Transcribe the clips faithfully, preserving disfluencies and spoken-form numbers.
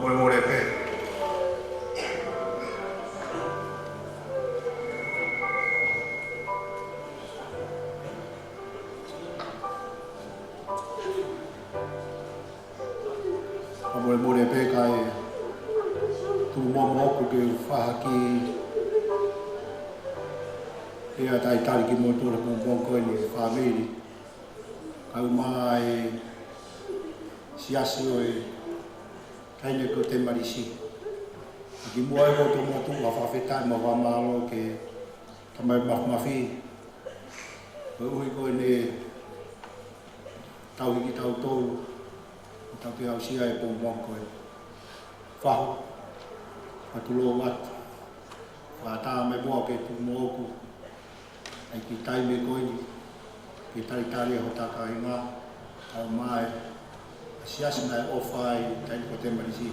Molemole pē. Ka molemole pē kae tuku muʻa moʻoku ke u fakahā ki he ʻa e talitali kimoutolu he pongipongi ko eni, fāmili, kaeʻumaʻā e siasi ʻo e taʻahine ko Temalisi. Kimuʻa ʻoku ou tuku muʻa ʻa e fakafetaʻi mo e fakamālō ki he Tamai Māfimafi, koeʻuhi ko ʻene tauhi kitautolu, ʻo tau toe aʻusia e pongipongi ko e fahu, ʻa e tulou atu. Fakatā mai muʻa ke tuku moʻoku ʻa e kiʻi taimi ko eni, ke talitali ai hota kāinga, kaeʻumaʻā e siasi naʻe ʻofa ai, taʻahine ko Temalisi.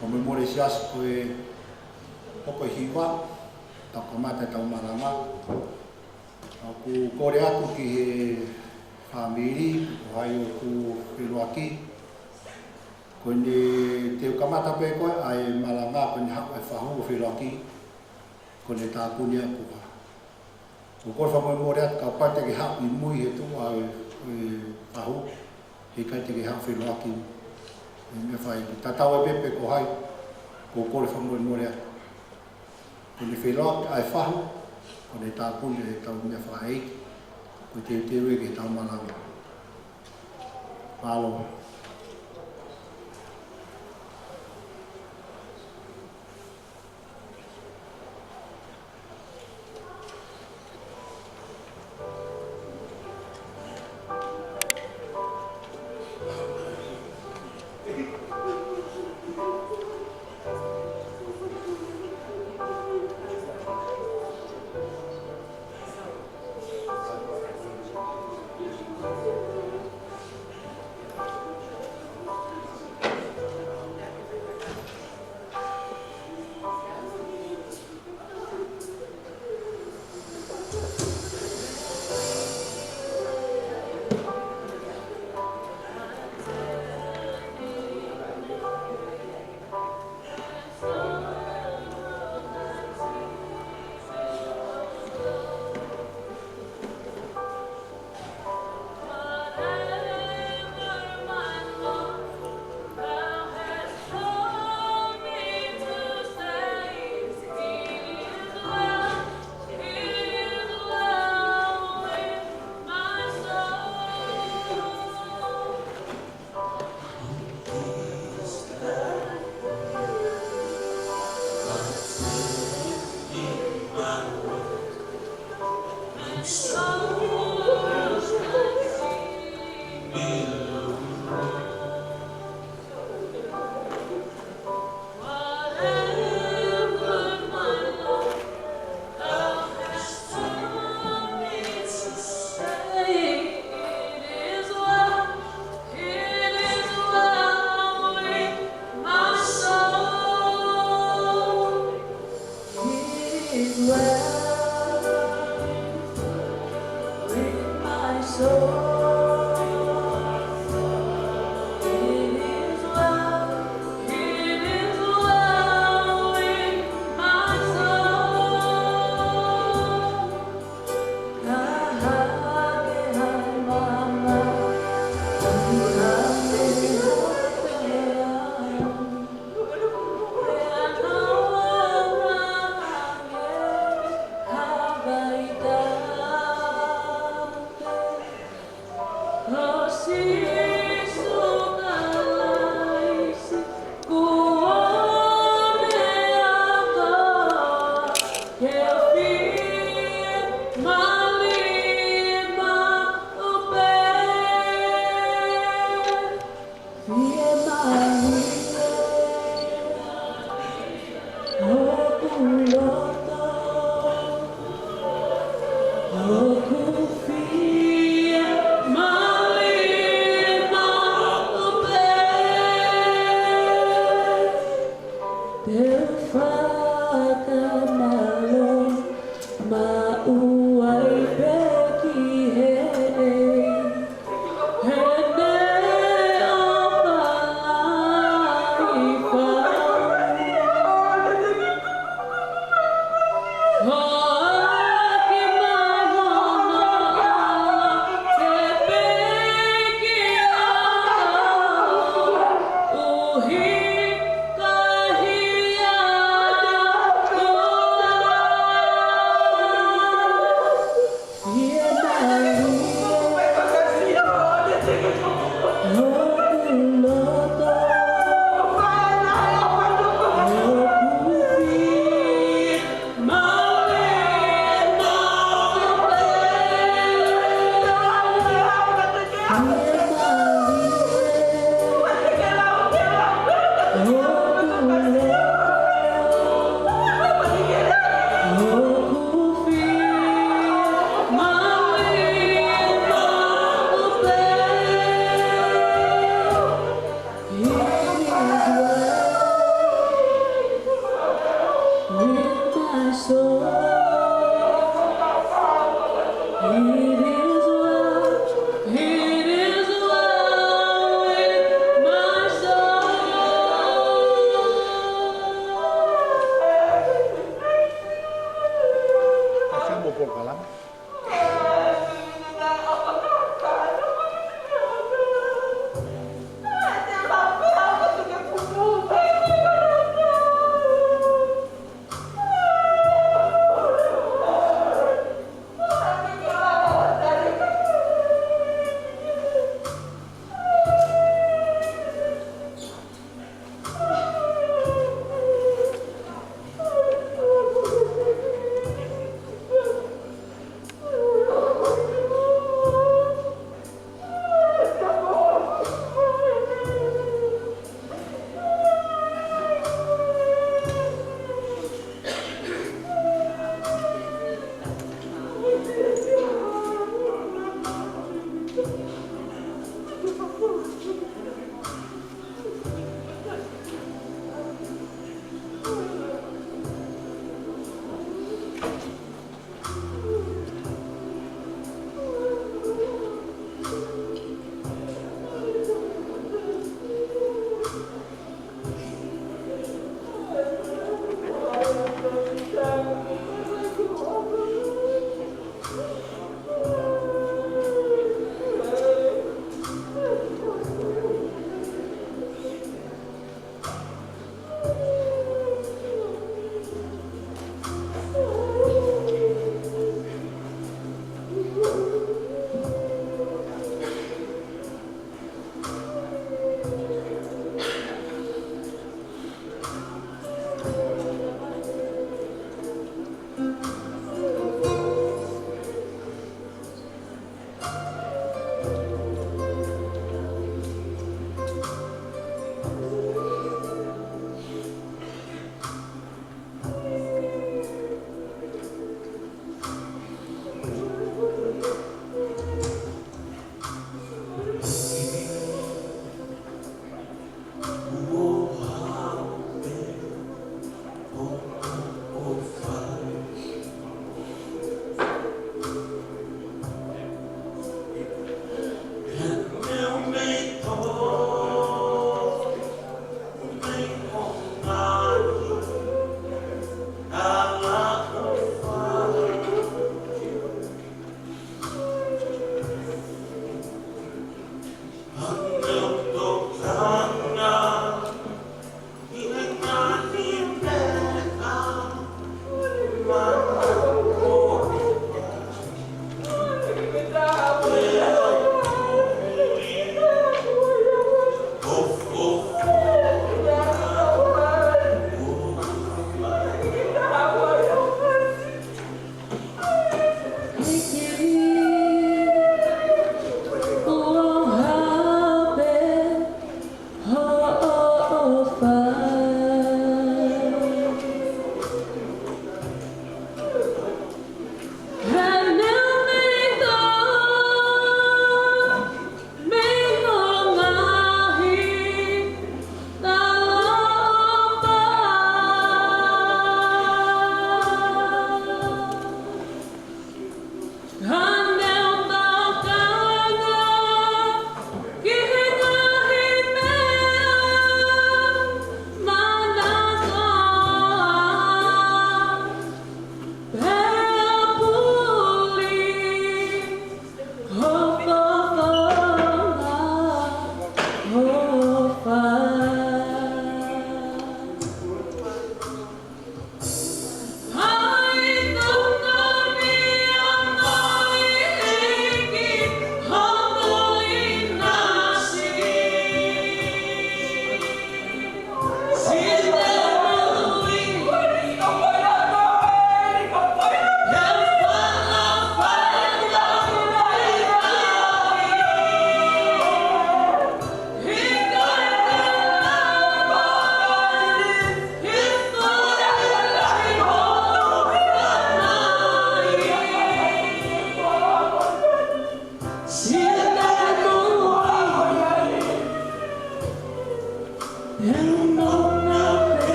Ka molemole siasi, ko e hoko e hiva, tau kamata ʻetau malanga. ʻOku ou kole atu ki he fāmili, ko hai ʻoku feʻiloaki. Ko ʻene, te u kamata pē ko ē ʻa e malanga, ko ʻene haʻu e fahu ʻo feʻiloaki, ko ʻene tāpuni ʻa e puha. ʻOku ou kole fakamolemole atu kapau te ke haʻu ʻi mui he tuʻu ʻa e, e fahu, heʻikai te ke haʻu feʻiloaki. ʻE meʻa fai, tatau ai pē pe ko hai, ʻoku ou kole fakamolemole atu. Ko ʻene feʻiloaki ʻa e fahu, ko ʻene tāpuni ʻetau meʻa fakaʻeiki, ko e teuteu ia ki heʻetau malanga. Mālō. Te u fakamālō maʻu ai pē ki he ʻEiki, heʻene ʻofa lahi It is well, it is well with my soul. Ka ka mo polokalama.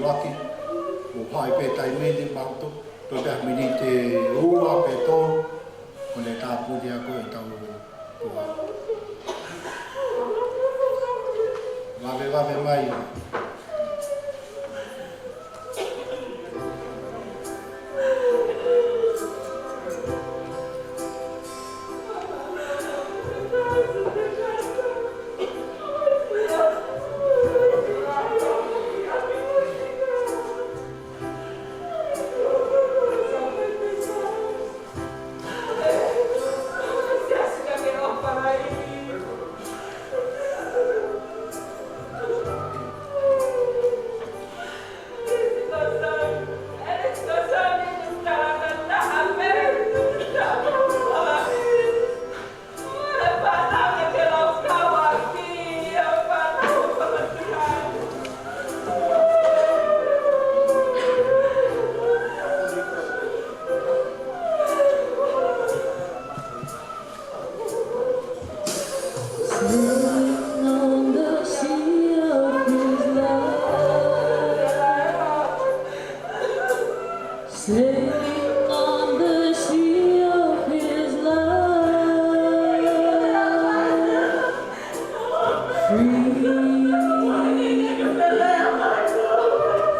Aki, ʻo haʻi pē taimi ni mautolu, tō pē ha miniti ʻe ua pe tolu, ʻo ne tāpuni ʻa e ko e tau tua. Vave, vave mai. Sailing on the sea of his love. Sailing on the sea of his love. Free,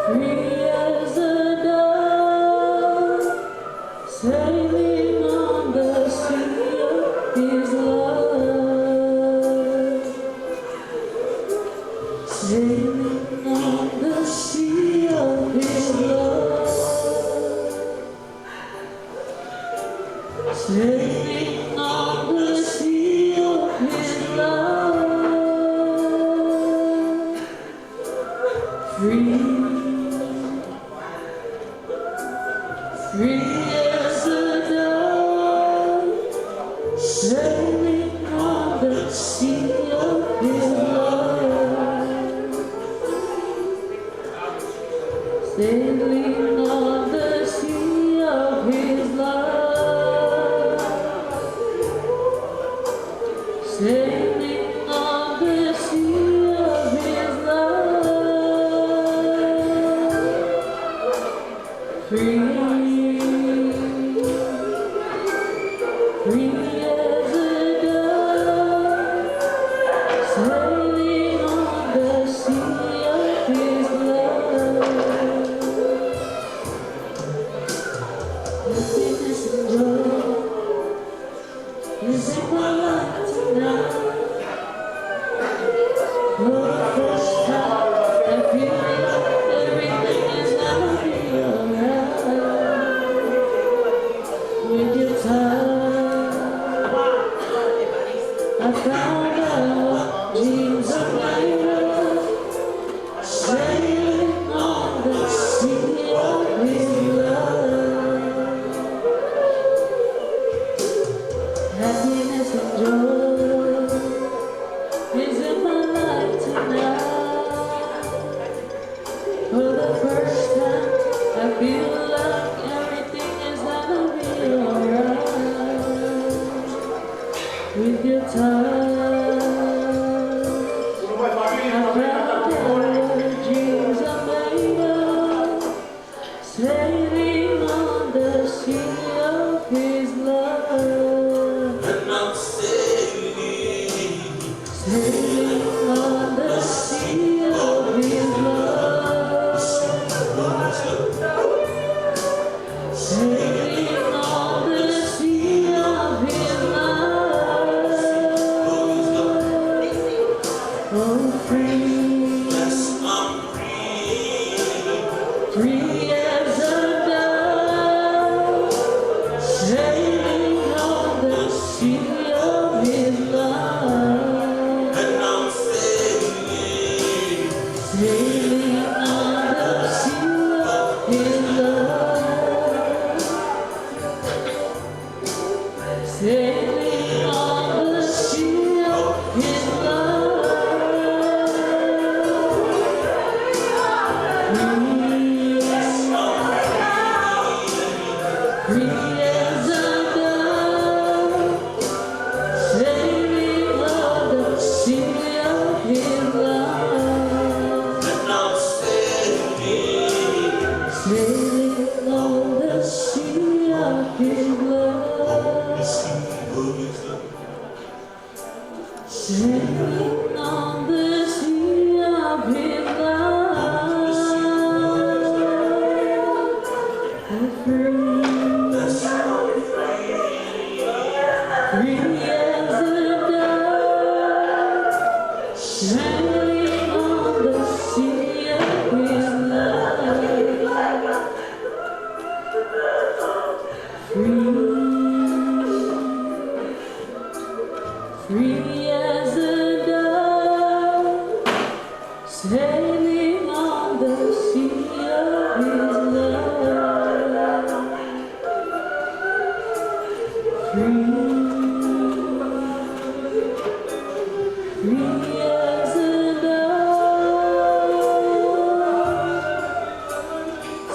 free as a dove. Sailing on the sea of his love. Sailing on the sea of his love. Sailing on the sea of his love. Free, free as a dove, sailing on the sea of his love. Sailing on the sea of his love. Sailing on the sea of his love. Free, free as a dove, sailing on the sea of his love. Happiness and joy is in my life tonight. For the first time, I feel like everything is gonna be alright. With your touch, I found out what dreams are made of. Sailing on the sea of his love. Happiness and joy is in my life tonight. For the first time, I feel like everything is gonna be alright. With your touch, I found out what dreams are made of. Sailing on the sea of his love. And I'm sailing. Sailing on the sea of his love. Sailing on the sea of his love. Oh, free. Free as a dove, sailing on the sea of his love. And I'm sailing. Sailing on the sea of his love. Sailing on the sea of his love. Free, free as a dove. Sailing on the sea of his love. Sailing on the sea of his love. Free, free as a dove.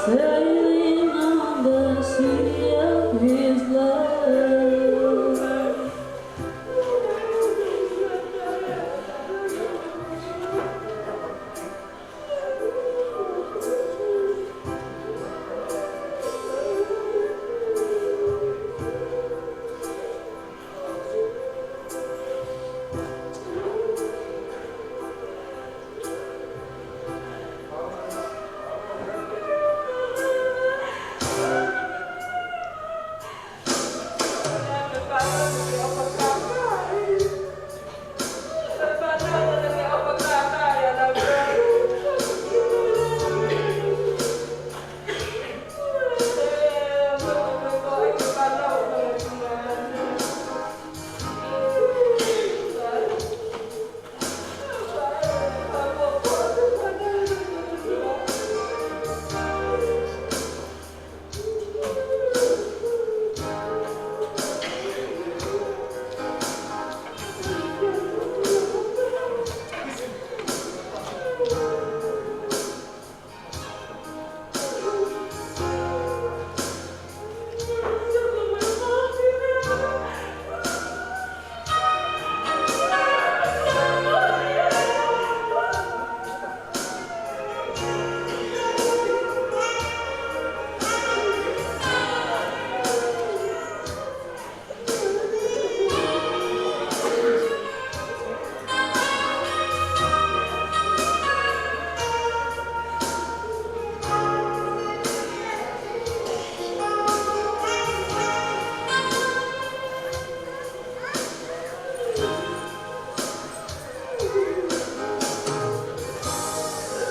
Sailing on the sea of his love.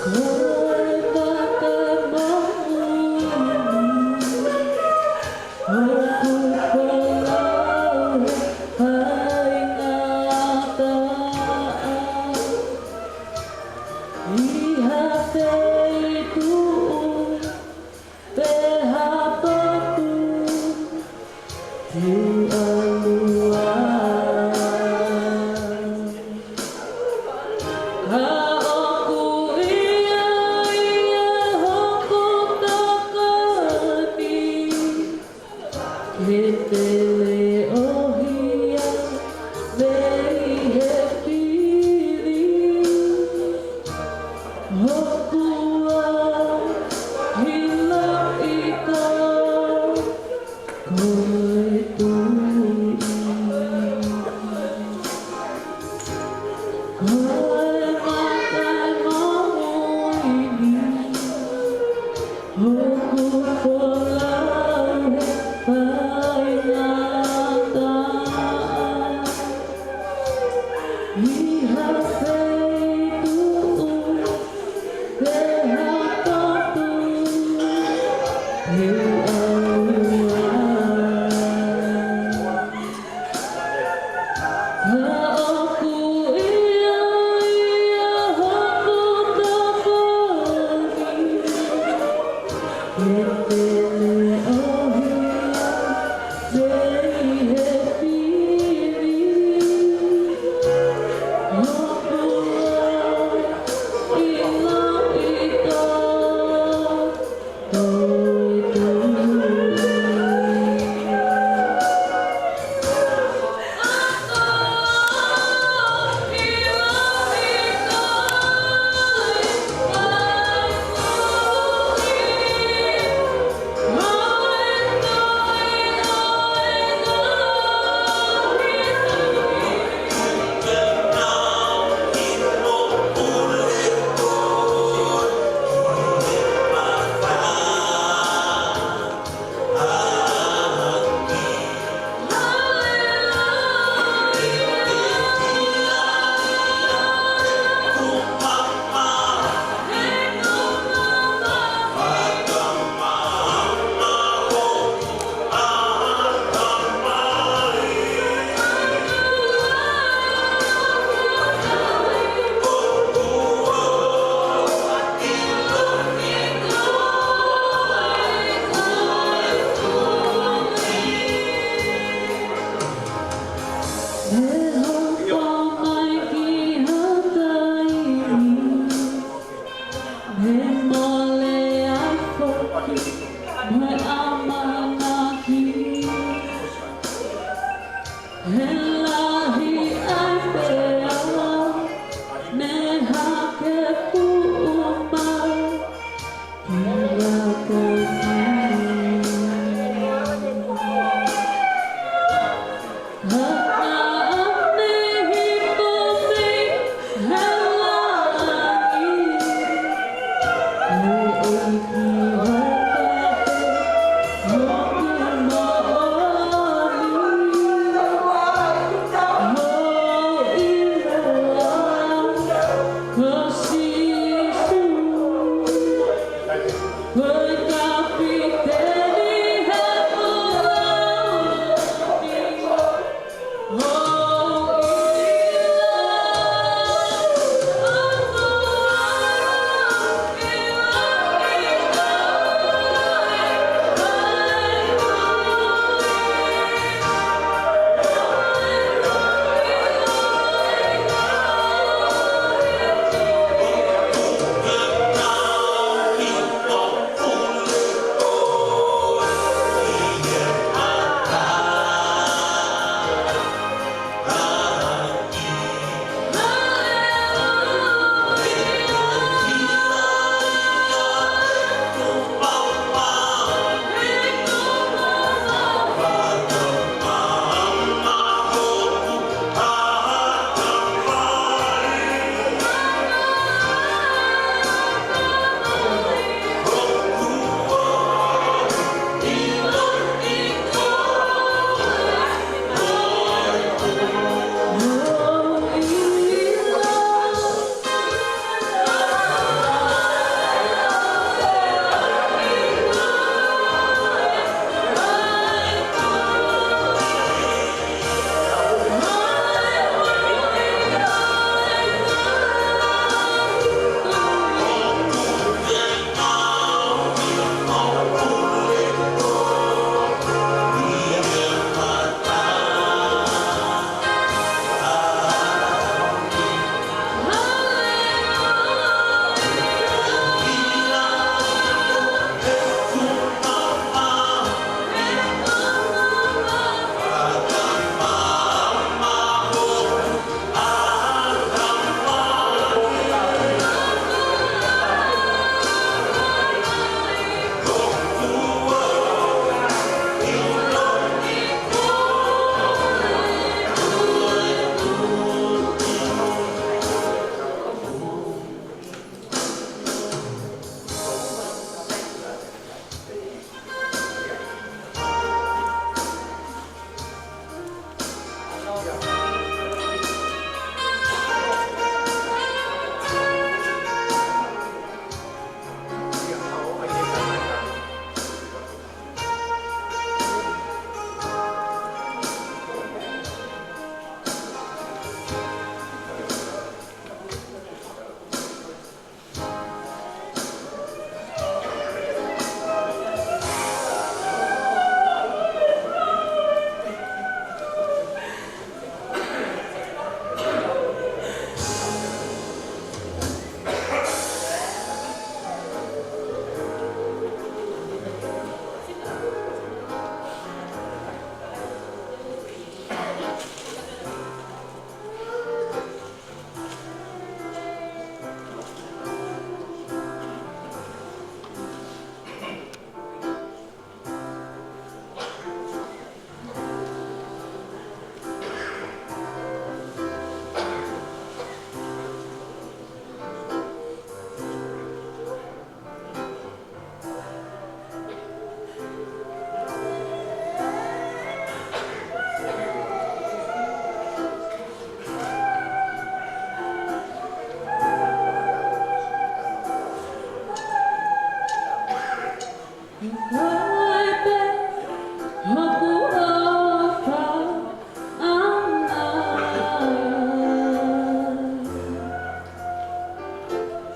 Ko e mata moʻui ʻoku folau he faingataʻa ʻi ha feituʻu pe ha potu te u ʻalu ai. Ka ʻoku ʻi ai hoku tokoni, ke te leʻohi au mei he fili. Hoku ʻahilaʻi koe, ko e Tuʻi. Ko e mata moʻui ni ʻoku folau he faingataʻa ʻi ha feituʻu pe ha potu te u ʻalu ai. Ka ʻoku ʻi ai hoku tokoni, He mole ʻa e foki mo e ʻamanaki. He lahi ʻa e pea ne hake puʻu mai.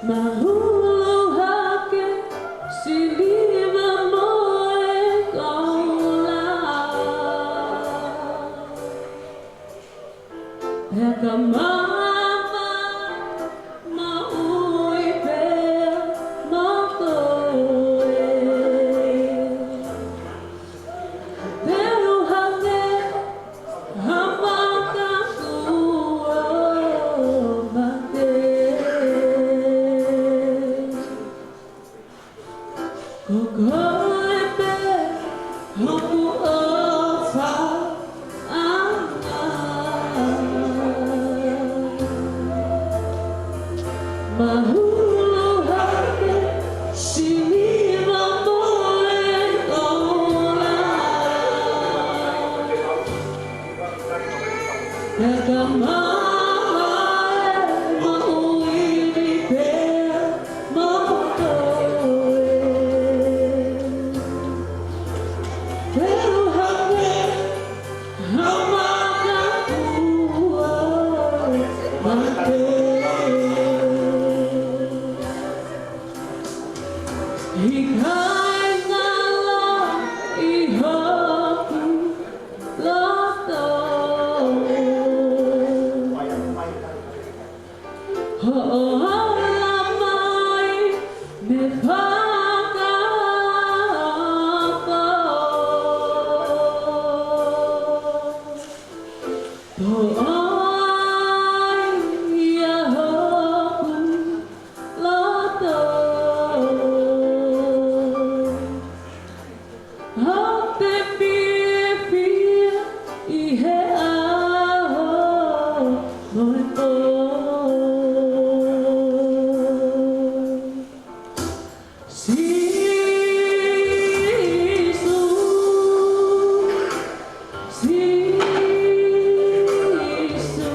Mahulu hake siliva mo e koula. Pea ka maama maʻu pē Ko koe pē hoku ʻofaʻanga. Mahulu hake, sini ma moe ola. Ka ka mamae, moʻui ni pea mo koe. Te u hake, ha makapua mate. ʻIkai ngalo ʻi hoku loto. Hoʻo ala mai mei fakaako. Ko ʻoe ia hoku loto. Hope fiefia ʻi he ʻaho mo e pō. Sīsū, Sīsū.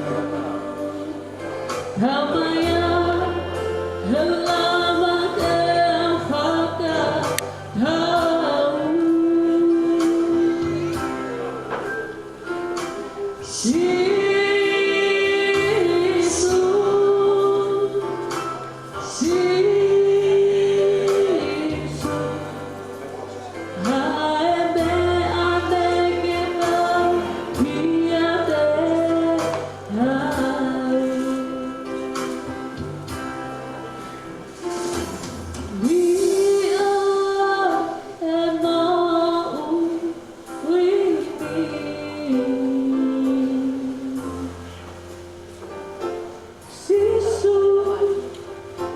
Tamai, ʻe lava ke fakatau. Sīsū, Sīsū. ʻA e meʻa naʻe ke fai kiate au. Viʻo e moʻui ni. Sīsū,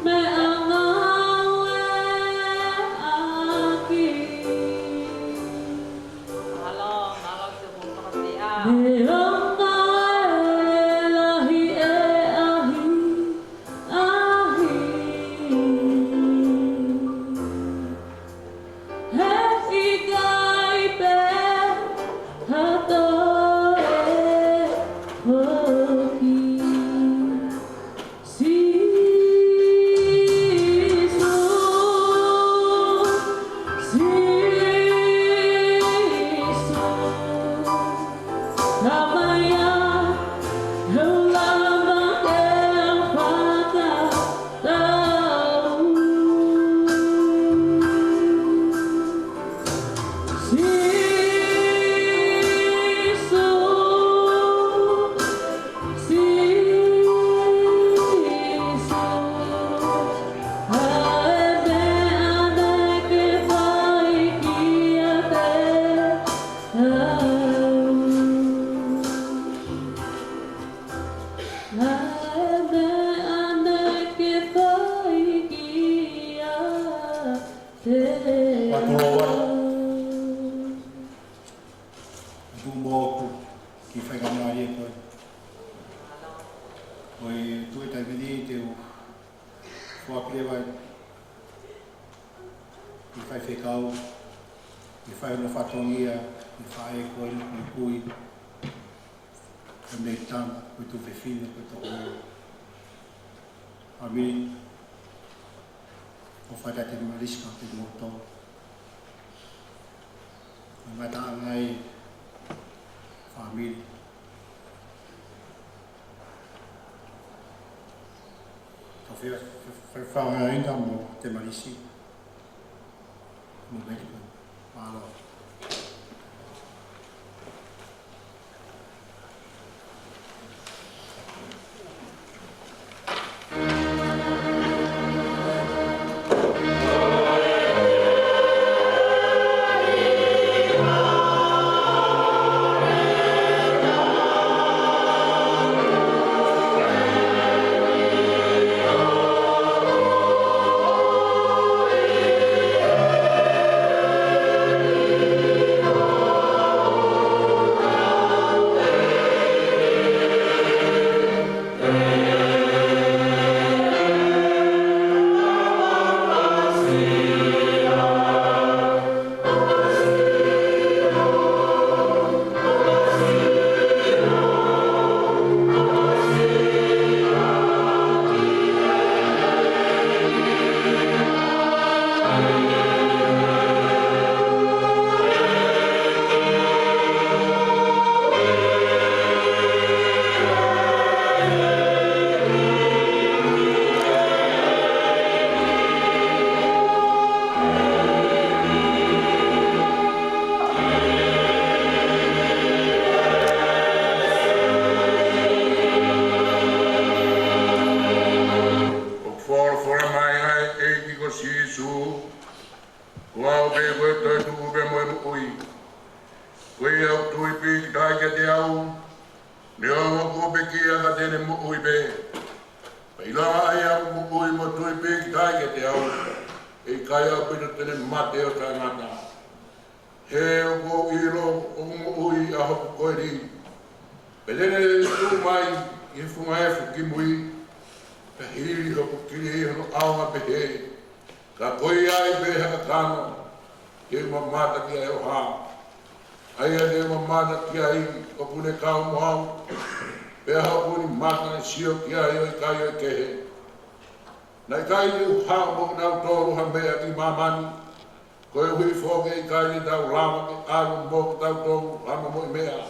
meʻangāue ʻaki. Mālō, mālō ki he moʻui. Neongo e lahi e ʻahiʻahi. He ʻikai pē ha toe foki. Sīsū, Sīsū. Tamai, ʻe lava ke fakatau. Sīsū, Sīsū. ʻA e meʻa naʻe ke fai kiate au. ʻA e meʻa naʻe ke fai kiate au. Atu ʻo atu. Atu mo ʻoku ke faingamālie koe. Ko e tuʻu e taimi ni te u foaki leva ʻi faifekau, ʻi fai hono fatongia, ʻi fai ko e kui, ko e meʻa tama, ko e tuofefine, ko e tokoua. Fāmili, ʻofa atu Temalisi ka te moto. Ko e ngataʻanga ʻi he fāmili. Tau fie, fie, fie, fie, fie, fie, mo Temalisi. Mo Meli. Mālō. Sīsū, ko au pē ko e toetuʻu pea mo e moʻui. Ko ia ʻoku tui pīkitai kiate au, neongo kuo pekia ka te ne moʻui pē. Pea ʻilonga ʻa ia ʻoku moʻui mo tui pīkitai kiate au, ʻe ʻikai ʻaupito te ne mate ʻo taʻengata. He ʻoku ou ʻilo ʻoku moʻui ʻa hoku koeli, pea te ne tuʻu mai ʻi he funga efu kimui, pea hili hoku kili hono ʻaonga pehē, ka ko ia ai pē ha kakano te u mamata ki ai ʻo hā. ʻA ia te u mamata ki ai ʻoku ne kau mo au, pea ʻoku ne mata ne sio ki ai ʻo ʻikai ʻo kehe. Naʻe ʻikai te u haʻu mo kinautolu ha meʻa ki māmani, koeʻuhi foki ʻe ʻikai te tau lava ke ʻalu mo kitautolu ha momoʻi meʻa.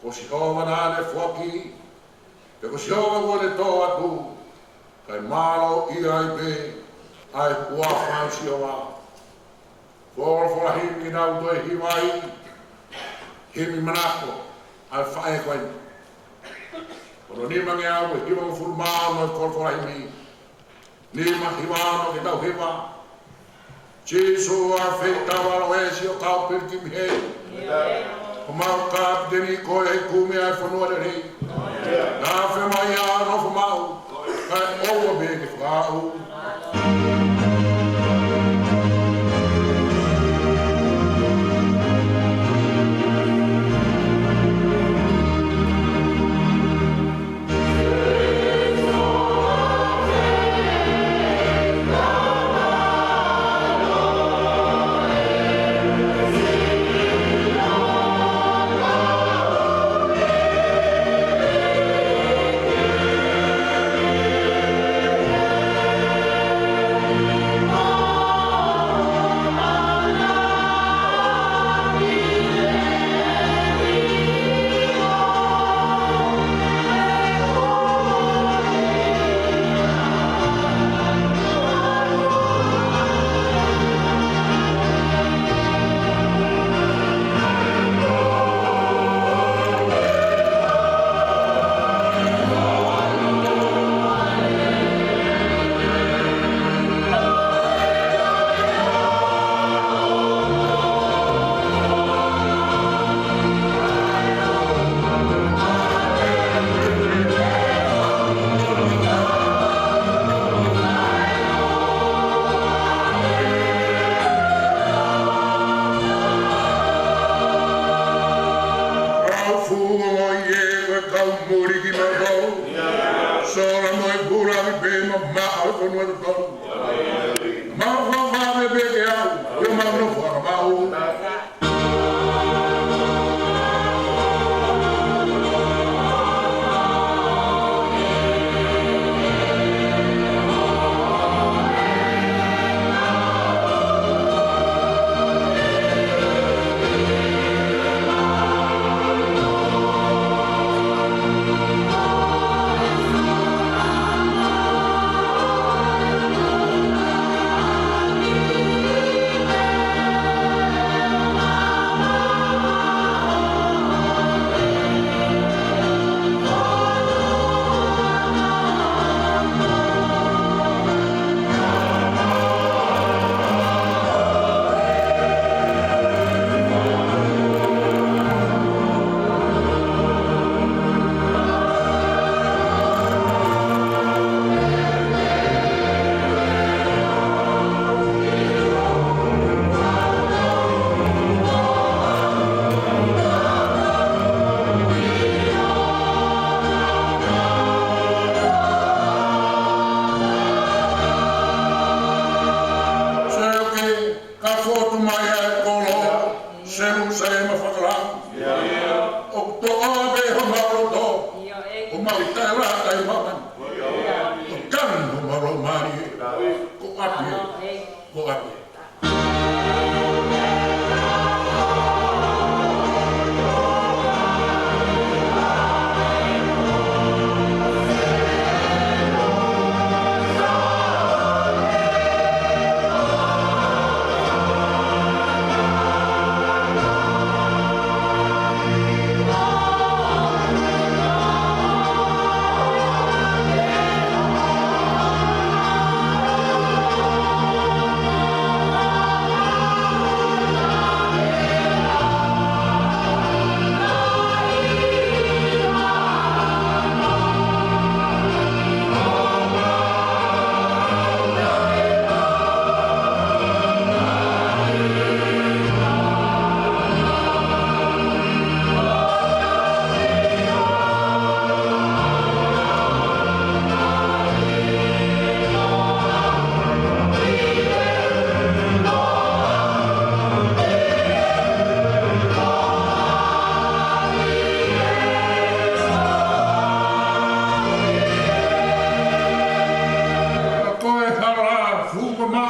Ko Sihova naʻa ne foaki, pea ko Sihova kuo ne tō atu, kae mālō ia ai pē ʻa e huafa ʻo Sihova. Folofola himi ke tau toe hiva ai, himi manako ʻa e faʻē ko eni. Ko hono nimangeau mo e hivangofulu mā ono ʻo e folofola himi. Nima hiva ono ke tau hiva. Sīsū, ʻa e feitavalo ʻe sio kau pilikimi he. Ko homau kapiteni koe he kumi ʻa e fonua lelei. Tafe mai ʻa e nofo maʻu, kae ʻoua pē ke fakaaʻu. Rau fua mo ia ko e kau muli kimautolu. Sola mo e pula mi pe ma ma o kono to. Ma ma ma me pe ke au. Yo ma no fa ma u. Seuke, ka fotu mai ʻa e kolo, Selusalema fakalau. ʻOku toʻo pē homau loto, homau tala tai maman. ʻOku kani homau laumālie, ko ʻapi, ko ʻapi.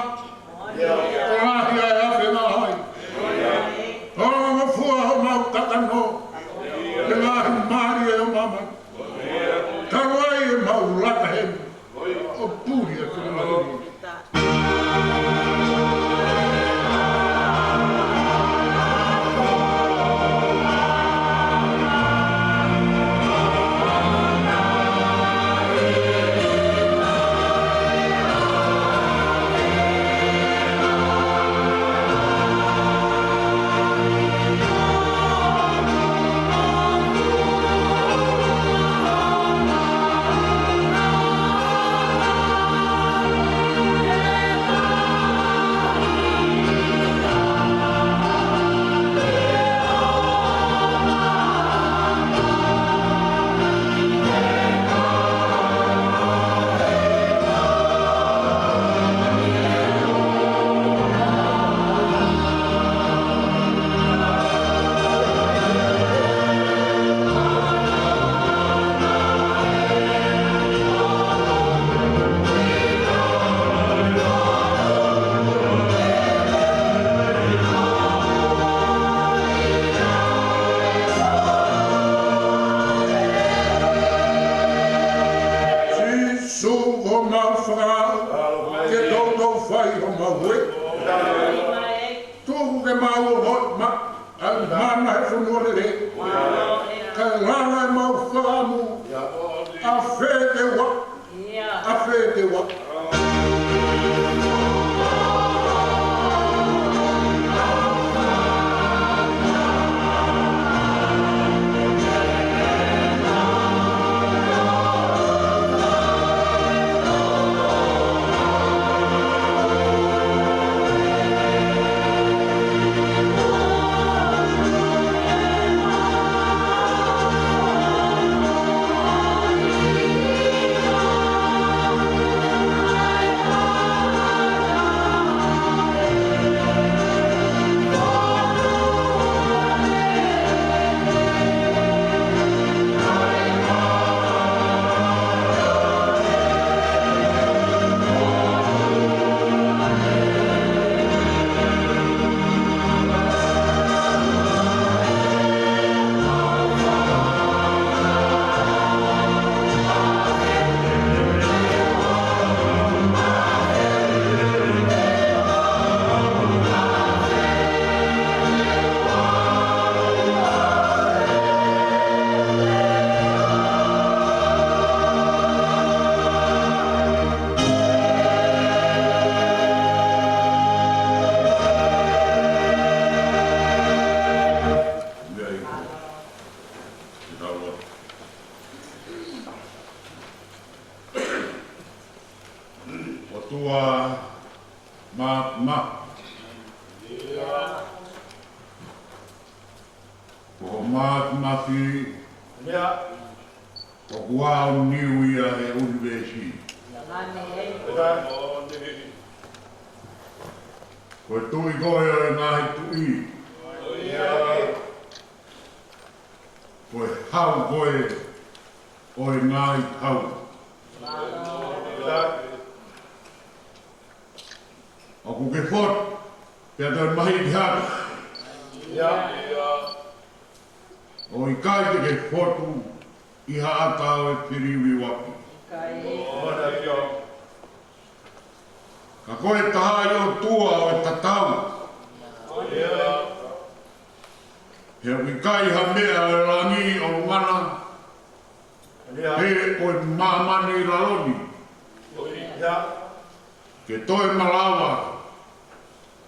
Ko e lahi ʻa e afe ngaahi. Ko e ngofua homau kakano. Ko e ngaahi mālie ʻo māmani. Talu ai ʻemau laka heni ʻo puli ʻa e fili maheni. Sīsū ko homau fakaʻau, ke toutou fai homau ue. Tuku ke mau ongoʻi mai ʻa e mana ʻo e fonua lelei. Kae langa ʻemau fakaʻamu, ʻa fē te u ʻalu, ʻa fē te u ʻalu. ʻOtua Māfimafi. Ko hoʻo māfimafi ʻoku aoniu ia he ʻunivēsi. Ko e Tuʻi koe ʻo e ngaahi tuʻi. Ko e Hau koe ʻo e ngaahi hau. ʻOku ke fotu, pea toe mahiki hake. ʻOku ʻikai te ke fotu ʻi ha ʻata ʻo e filiuiuaki. Ka ko e taha ʻi ʻOtua ʻo e tatau. He ʻoku ʻikai ha meʻa ʻo e langi ʻo ngana, pe ʻo e māmani ʻi lalo ni, ke toe malava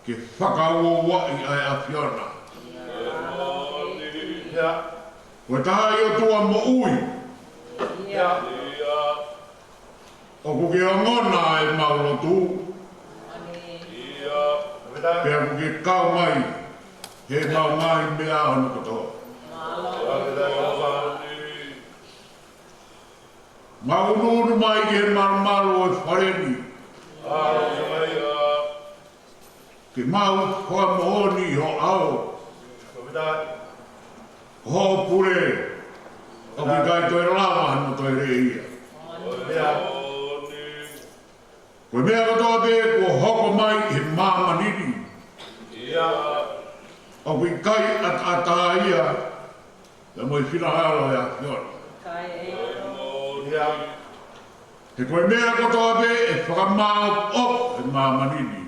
ke fakauouaʻi ʻa e ʻAfiona. Ko e taha ʻi ʻOtua moʻui. ʻOku ke ongona ʻemau lotu, pea ʻoku ke kau mai heʻemau ngaahi meʻa hono kotoa. Mau ʻunuʻunu mai ki he malumalu ʻo e fale ni, ke mau fakamoʻoni ho ʻao, ko hoʻo pule ʻoku ʻikai toe lava hano toe lea ia. Ko e meʻa kotoa pē kuo hoko mai ʻi he māmani ni, ʻoku ʻikai ʻataʻatā ia pea mo e finangalo ʻo e ʻAfiona. He ko e meʻa kotoa pē ʻe fakamāʻopoʻopo he māmani ni,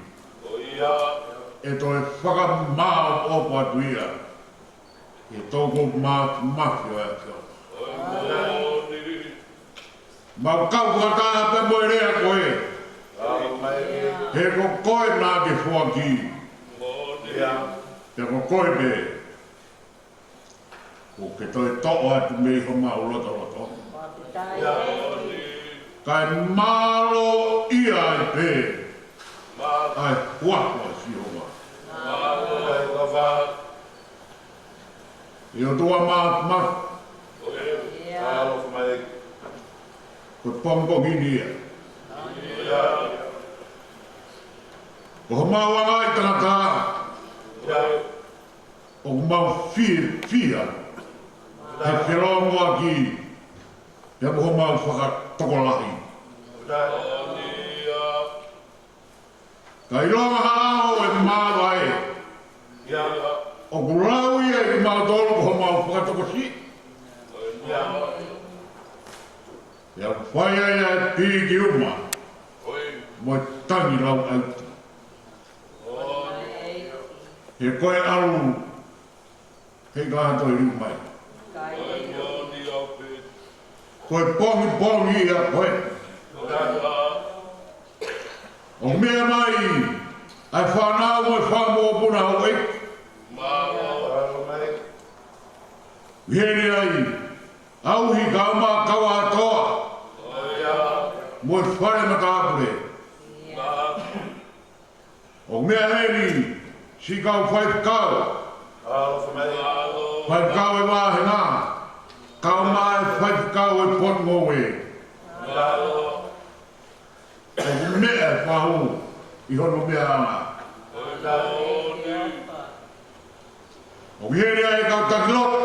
ʻe toe fakamāʻopoʻopo atu ia ʻi he toʻukupu māfimafi ʻo e ʻAfiona. Mau kau fakataha pē mo e lea ko ē, he ko koe naʻa ke foaki, pea ko koe pē kuo ke toe toʻo atu mei homau lotolotonga, kae mālōʻia ai pē ʻa e huafa ʻo Sihova. ʻE ʻOtua māfimafi, ko e pongipongi ni ia. Ko homau anga ʻi tangata, ʻoku mau fiefia he felōngoaki pea mo homau fakatokolahi. Ka ʻilonga ha ʻaho ʻe māvae, ʻoku lau ia ʻe kimautolu ko homau fakatokosiʻi. Pea ʻoku fai ai ʻa e pīkiuma mo e tangilauʻauti. He ko e ʻalu, he ʻikai ha toe liu mai. Ko e pongipongi ia ko ē. ʻOku meʻa mai ʻa e fānau mo e fanga mokopuna ʻo e ʻEiki. Heni ai ʻa e uhi kae ʻumaʻā e kau ʻātoa mo e fale matāpule. ʻOku meʻa heni siʻi kau faifekau, faifekau ʻo e vāhenga, kae ʻumaʻā e faifekau ʻo e potungāue. ʻOku meʻa e fahu ʻi hono meʻa ʻana. ʻOku heni ai e kau taki lotu,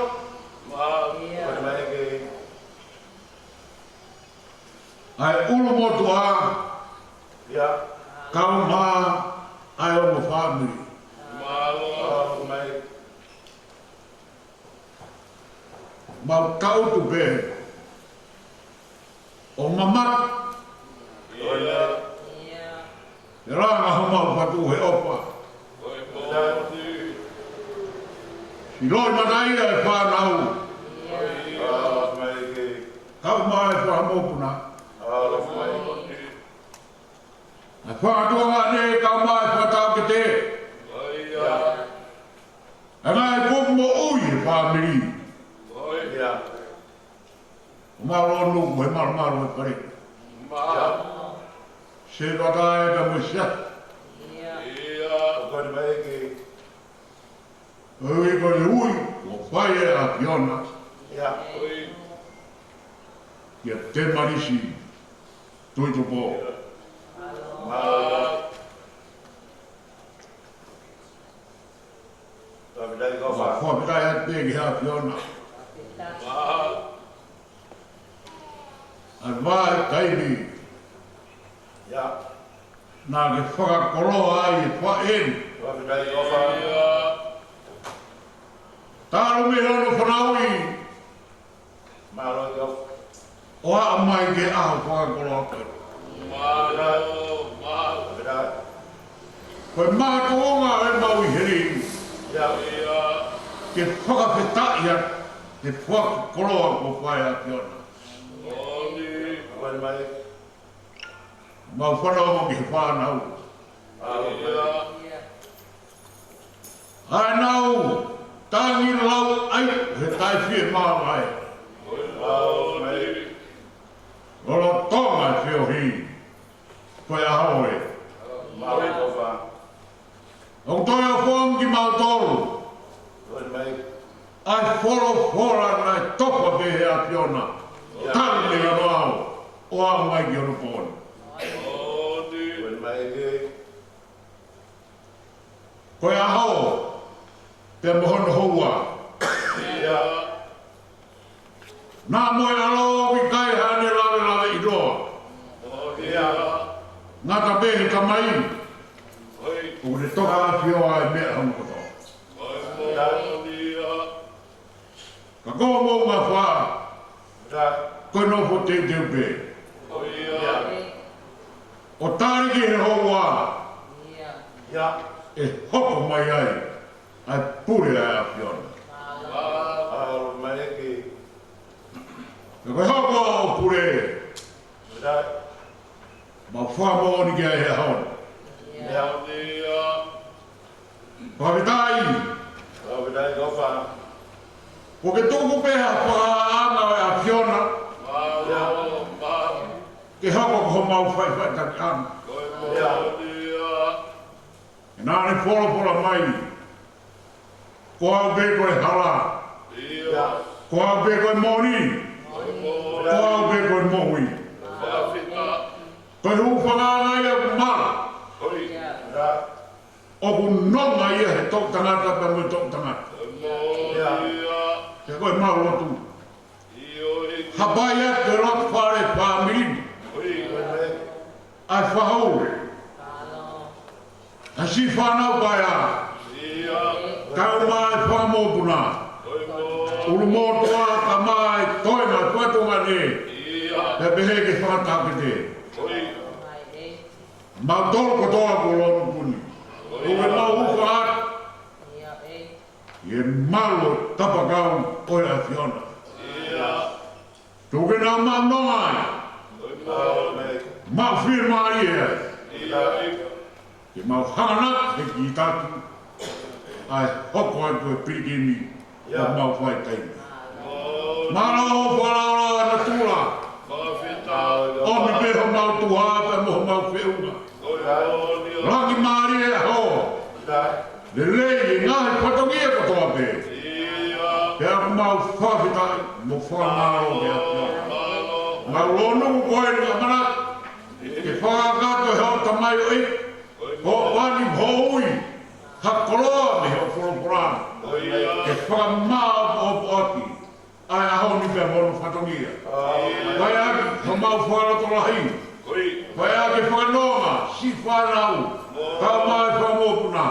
ʻa e ʻulumotuʻa, kae ʻumaʻā ʻa e ongo fāmili. Mau tangutu pē ʻo mamata, pea langa homau fatu he ʻofa. Siʻi loʻimata ia e fānau, kae ʻumaʻā e fanga mokopuna. ʻA e fanga tuongaʻane kae ʻumaʻā e fanga taʻokete. ʻA e ngaahi kupu moʻui e fāmili. ʻOku mau lōnuku he malumalu e fale. Sēpate pea mo e Siasi. ʻOku ui ko e ui kuo fai ʻe he ʻAfiona kia Temalisi Tuʻitupou. Fakafetaʻi atu pē ki he ʻAfiona ʻa e vahaʻa taimi naʻa ke fakakoloa ai e faʻē ni. Talu mei hono fanauʻi ʻo aʻu mai ki he ʻaho fakakoloa ko ē. Ko e makatuʻunga ʻemau ʻi heni ke fakafetaʻi atu he fakakoloa kuo fai ʻe he ʻAfiona. Mau fanongo ki he fānau ʻa ʻenau tangilauʻauti he taʻe fie māvae lolotonga e feohi ko e ʻaho ē. ʻOku toe ʻofongi kimautolu ʻa e folofola naʻe tofa pē ʻe he ʻAfiona talu mei hono ʻaho ʻo aʻu mai ki hono pō ni. Ko e ʻaho pea mo hono houa, naʻa mo e ʻAlo ʻoku ʻikai haʻane lavelaveʻiloa. Ata pē he Tamai, ʻoku ne toka ʻafioʻi ʻa e meʻa hono kotoa. Ka ko hoʻomou ngafa, ko e nofo teuteu pē ʻo tali ki he houa ʻe hoko mai ai ʻa e pule ʻa e ʻAfiona. Ka ko e hoko ʻo pule, mau fakamoʻoni ki ai he ʻaho ni. Fakafetaʻi. Fakafetaʻi, Tofa. Kuo ke tuku pē ha fakaʻaonga ʻo e ʻAfiona ke hoko ko homau faʻifaʻitakiʻanga. He naʻa ne folofola mai, ko au pē ko e hala, ko au pē ko e moʻoni, ko au pē ko e moʻui. Ko e hūfangaʻanga ia ʻoku mala, ʻoku nonga ia he toʻutangata pea mo e toʻutangata. Pea ko ʻemau lotu, hapai atu e loto fale fāmili ni, ʻa e fahu, ʻa e siʻi fānau paea, kau mai fanga mokopuna, ʻulumotuʻa, tamai, toenga, tuongaʻane, pea pehē ki he fanga toketā. Mautolu kotoa kuo lonu puni, ʻoku mau hūfanga atu ʻi he malu ʻo e kapakau ʻo e ʻAfiona. Tuku ke nau maʻu nonga ai, maʻu fiemālie ai, ke mau hanganaki he kiʻi tatu ʻa e hoko atu e pilikimi ʻoku mau fai taimi. Mālō hoʻo fakalaulauloto natula. ʻOmi pē homau tuha pea mo homau feʻunga. Langi mālie ʻa e ʻaho. Lelei e ngaahi fatongia kotoa pē. Pea ʻoku mau fakafetaʻi mo fakamālō ki he ʻAfiona. Mau lonu ko eni ʻamanaki ke fakakakato ʻe hoʻo tamaioʻeiki, hoʻo ani, hoʻo ui, ha koloa mei hoʻo folofola ke fakamāʻopoʻopo ʻaki ʻa e ʻaho ni pea mo hono fatongia. Fai ʻaki homau fakalotolahi. Fai ʻaki e fakanonga, siʻi fānau, kau mai fanga mokopuna,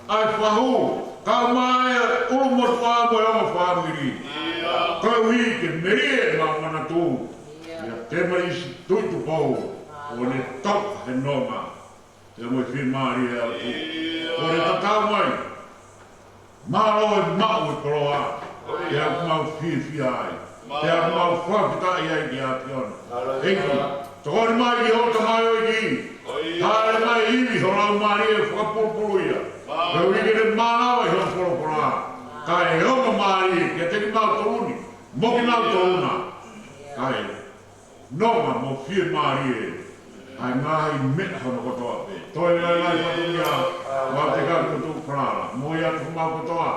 ʻa e fahu, kau mai ʻulumotuʻa mo e ongo fāmili. Koeʻuhi ke melie ʻemau manatu ʻia Tēmaisi Tuʻi Tupou, ʻo ne toka he nonga pea mo e fiemālie ʻa e ʻOtua. Kuo ne tatau mai. Mālō e maʻu e koloa, pea ʻoku mau fiefia ai, pea ʻoku mau fakafetaʻi ai ki he ʻAfiona. ʻEiki, tokoni mai ki hoʻo tamaioʻeiki, hāʻele mai e ivi ho Laumālie ʻo fakapulupulu ia, koeʻuhi ke ne mānava ʻi hoʻo folofola, kae ongo mālie kiate kimautolu ni mo kinautolu na, kae nonga mo fiemālie ʻa e ngaahi meʻa hono kotoa pē. Toe lailai fatongia, ʻoua te ke tuku falala. Moʻui atu homau kotoa,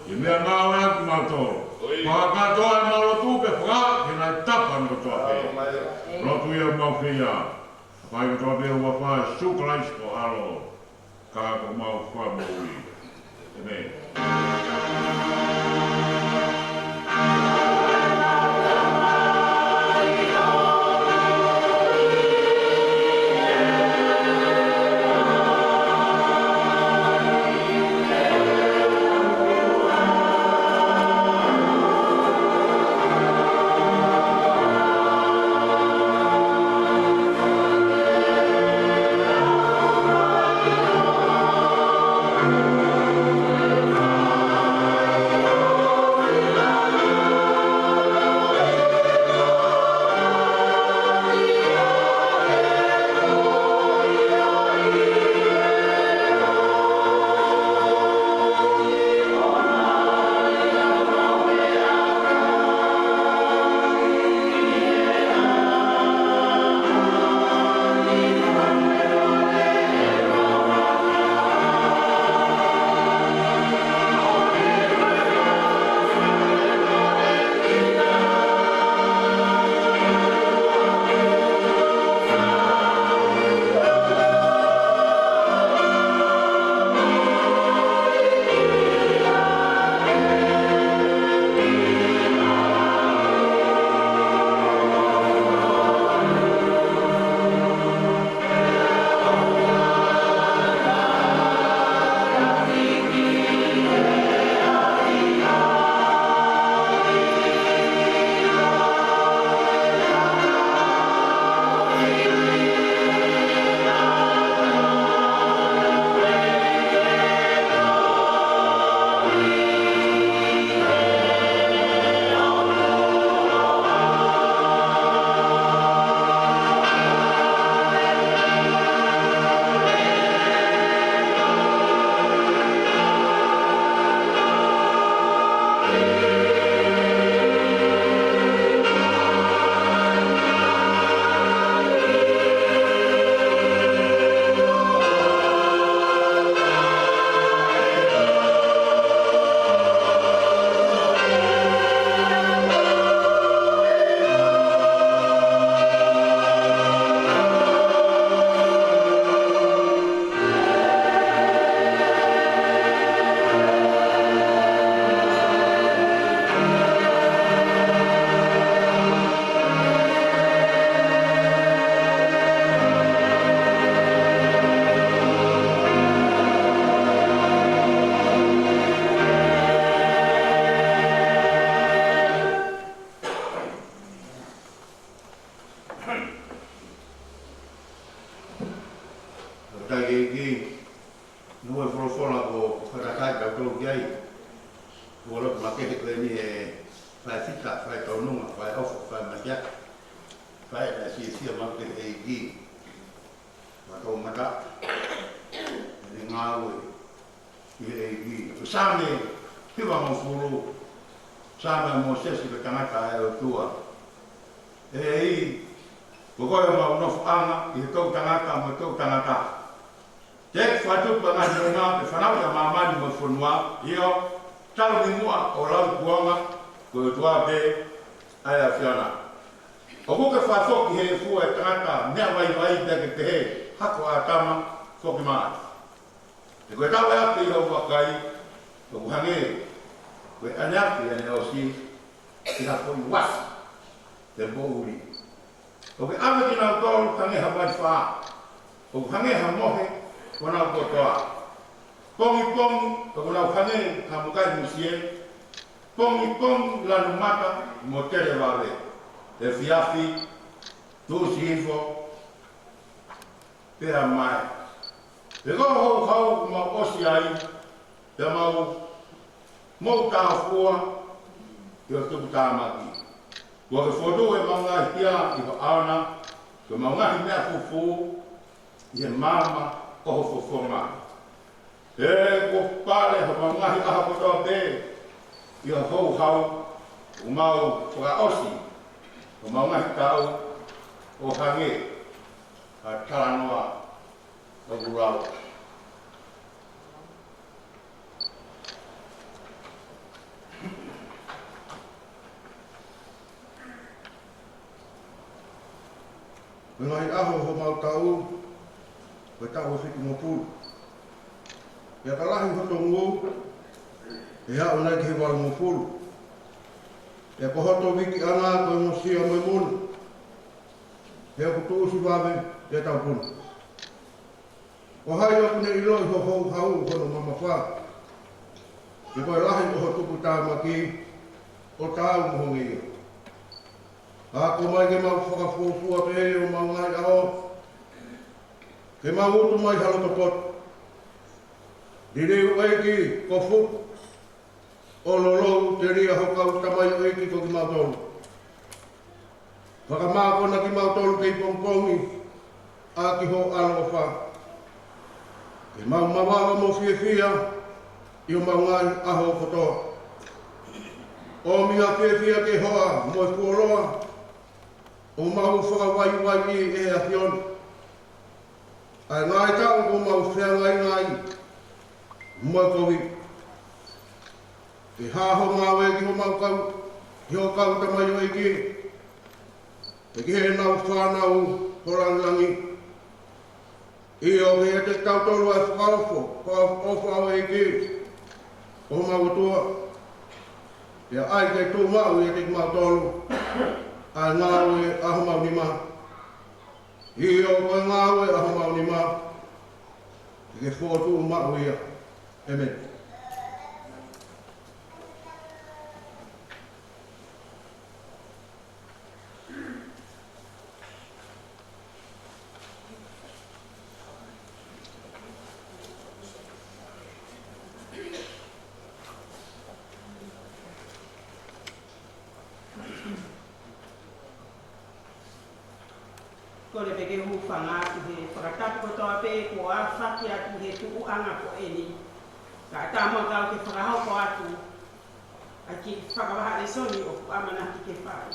ʻi he meʻangāue ʻa kimautolu. Fakakātoa ʻemau lotu pea fakaaʻu ki he ngaahi tapa hono kotoa pē. Lotu ia ʻoku mau fai ʻi he huafa ʻo Sīsū Kalaisi ko ho ʻAlo, ka ko homau Fakamoʻui. ʻĒmeni. Naʻe ʻi ai e folofola kuo fakatakai kitautolu ki ai. Kuo lotu makehe ko eni ʻe fai fita, fai taununga, fai ʻofa, fai mateaki, fai ʻa e fiefia maʻu ki he ʻEiki. Fakatoumata ʻene ngāue ʻi he ʻEiki. Ko e Saame hivangofulu, Saame ʻa Mōsese, ko e tangata ʻa e ʻOtua. ʻEiki, ko koe homau nofoʻanga ʻi he toʻutangata mo e toʻutangata. Te ke fakatupu ʻa e ngaahi moʻunga, ke fanauʻi ʻa māmani mo e fonua, ʻio, talu mei muʻa ʻo lauikuonga, ko e ʻOtua pē ʻa e ʻAfiona. ʻOku ke fakafoki he efu ʻa e tangata meʻa vaivai pea ke pehē, Hako ʻAtama, foki mai. He ko e tau ʻe ʻapi ʻi hoʻo vakai, ʻoku hangē ko e ʻaneapi ʻaneʻosi ʻi ha foʻi uasi he poʻuli. ʻOku ke ʻave kinautolu hangē ha vaifā, ʻoku hangē ha mohe honau kotoa. Pongipongi ʻoku nau hangē ha mukai musie, pongipongi lanu mata mo tele vave, efiafi tuʻusi hifo pea mae. He ko e houhau mau ʻosi ai, pea mau mou tāfua ʻi ho tuputāmaki. Kuo ke fotu ʻemau ngaahi hia ʻi ho ʻao na, ko ʻemau ngaahi meʻa fufū ʻi he maama ʻo ho fofonga. He kuo pale homau ngaahi ʻaho kotoa pē ʻi ho houhau, ʻoku mau fakaʻosi homau ngaahi taʻu ʻo hangē ha talanoa ʻoku lau. Ko e ngaahi ʻaho ʻo homau taʻu, ko e taʻu ʻe fitungofulu. Pea ka lahi hoto ngū, ʻe aʻu nai ki he valungofulu. Pea ko hoto vikiʻanga ko e ngosia mo e muna, he ʻoku tuʻusi vave pea taupuna. Ko hai ʻoku ne ʻiloʻi ho houhau ʻi hono mamafa? He ko e lahi ʻo ho tuputāmaki ʻo taau mo ho ngeia. Ako mai ke mau fakafuofua pehē ʻi homau ngaahi ʻaho, ke mau utu mai ha loto poto. Liliu ʻEiki, ko fuʻu ʻo lolou telia ho kau tamaioʻeiki ko kimautolu. Fakamākona kimautolu kei pongipongi ʻaki ho ʻaloʻofa, ke mau mavava mo fiefia ʻi homau ngaahi ʻaho kotoa. ʻOmi ha fiefia ke hoa mo e fuoloa, ʻo mau fakavaivaiʻi ʻe he ʻAfiona ʻa e ngaahi taʻu kuo mau feangainga ai mo e kovi. Ke hā ho ngāue ki homau kau, ki ho kau tamaioʻeiki, pea ki heʻenau fānau ho langilangi. ʻIo, ke ʻiate kitautolu ʻa e fakaofo, fakaʻofoʻofa ʻo e ʻEiki ko homau ʻOtua. Pea ʻai ke tuʻu maʻu ʻiate kimautolu ʻa e ngāue ʻa homau nima. ʻIo, ko e ngāue ʻa homau nima, ke ke fokotuʻu maʻu ia. ʻĒmeni. Kole pē ke u hūfanga atu he fakatapu kotoa pē kuo ʻafaki atu he tuʻuʻanga ko eni. Kae ʻatā muʻa ke u fakahoko atu ʻa e kiʻi fakavahaʻa lēsoni ʻoku ʻamanaki ke fai.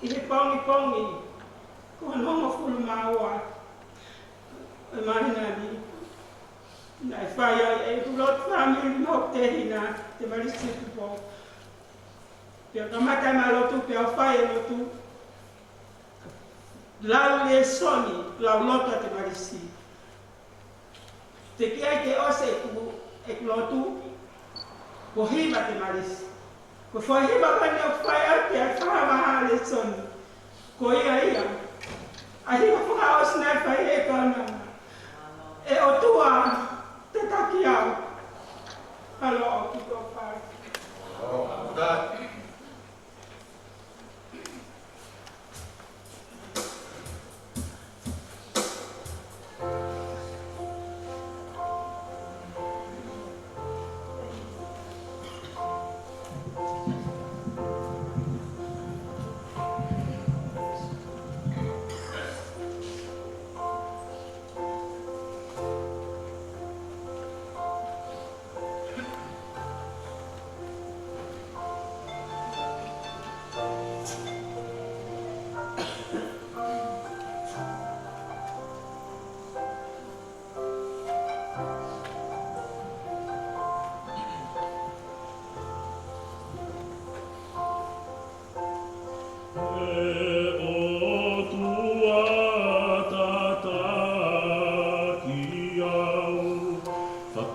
ʻI he pongipongi ko hono hongofulu mā ua ʻo e māhina ni, naʻe fai ai ʻeku lotu fāmili mo hoku tehina, Temalisi Tupou. Pea kamata ʻema lotu, pea u fai e lotu, lau lēsoni, lau lotu ʻa Temalisi. Teʻeki ai ke ʻosi ʻeku, ʻeku lotu, kuo hiva Temalisi. Ko e foʻi hiva ko eni ʻoku fai ʻaki ʻa e fakavahaʻa lēsoni. Ko ia ia ʻa e hiva fakaʻosi naʻe fai ʻe he kaunanga: ʻE ʻOtua, tataki au. Mālō ʻaupito, fai. Mālō.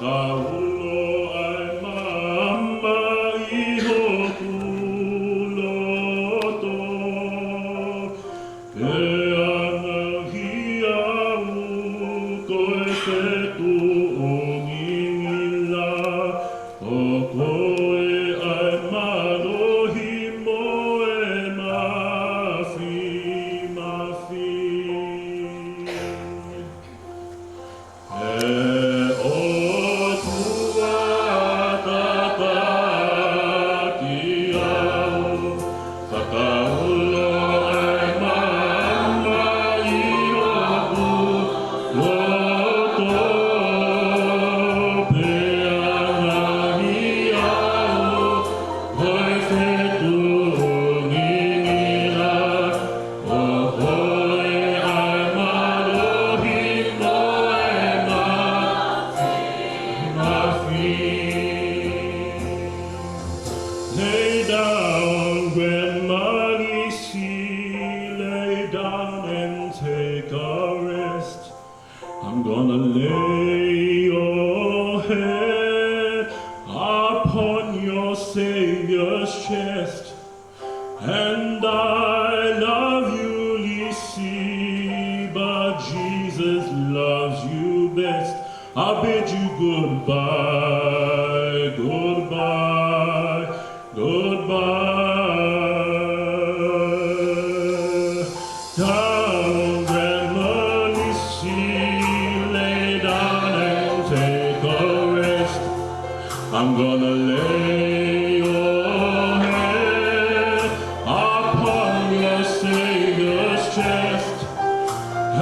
Ka ulo ʻa e maama ʻi hoku loto, pea ngaohi au ko e fetuʻu ngingila, ʻo koe ʻa e mālohi mo e mafimafi. ʻE ʻOtua, tataki au, fakaulo ʻa e maama ʻi hoku loto, pea ngaohi au ko e fetuʻu ngingila, ʻo koe ʻa e mālohi mo e mafimafi. Lay down, Grandma Lisi, lay down and take a rest. I'm gonna lay your head upon your Savior's chest. And I love you, Lisi, but Jesus loves you best. I bid you goodbye, goodbye, goodbye. Down, Grandma Lisi, lay down and take a rest. I'm gonna lay your head upon your Savior's chest.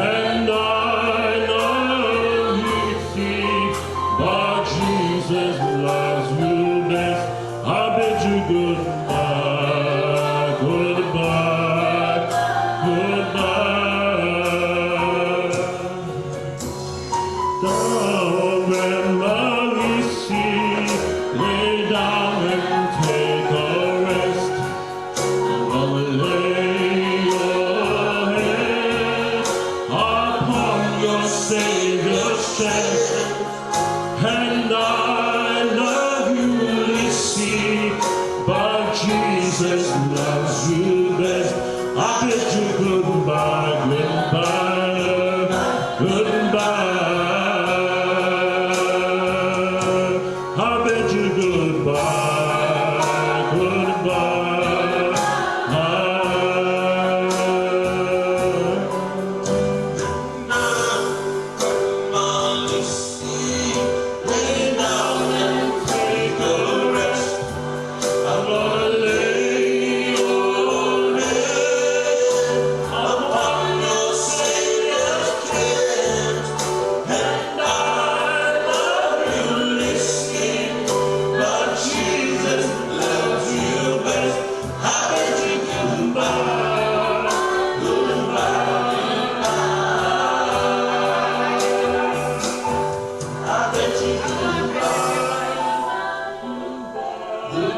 And I love you, Lisi, but Jesus loves you best. I bid you goodbye, goodbye, goodbye. Down, Grandma Lisi, lay down and take a rest. I'll lay your head upon your Savior's chest. And I love you, Lisi, but Jesus loves you best. I bid you goodbye, goodbye, goodbye. I bid you goodbye, goodbye. Lay down and take a rest. I'm gonna lay your head upon your Savior's chest. And I love you, Lisi, but Jesus loves you best. I bid you goodbye, goodbye, goodbye. I bid you goodbye,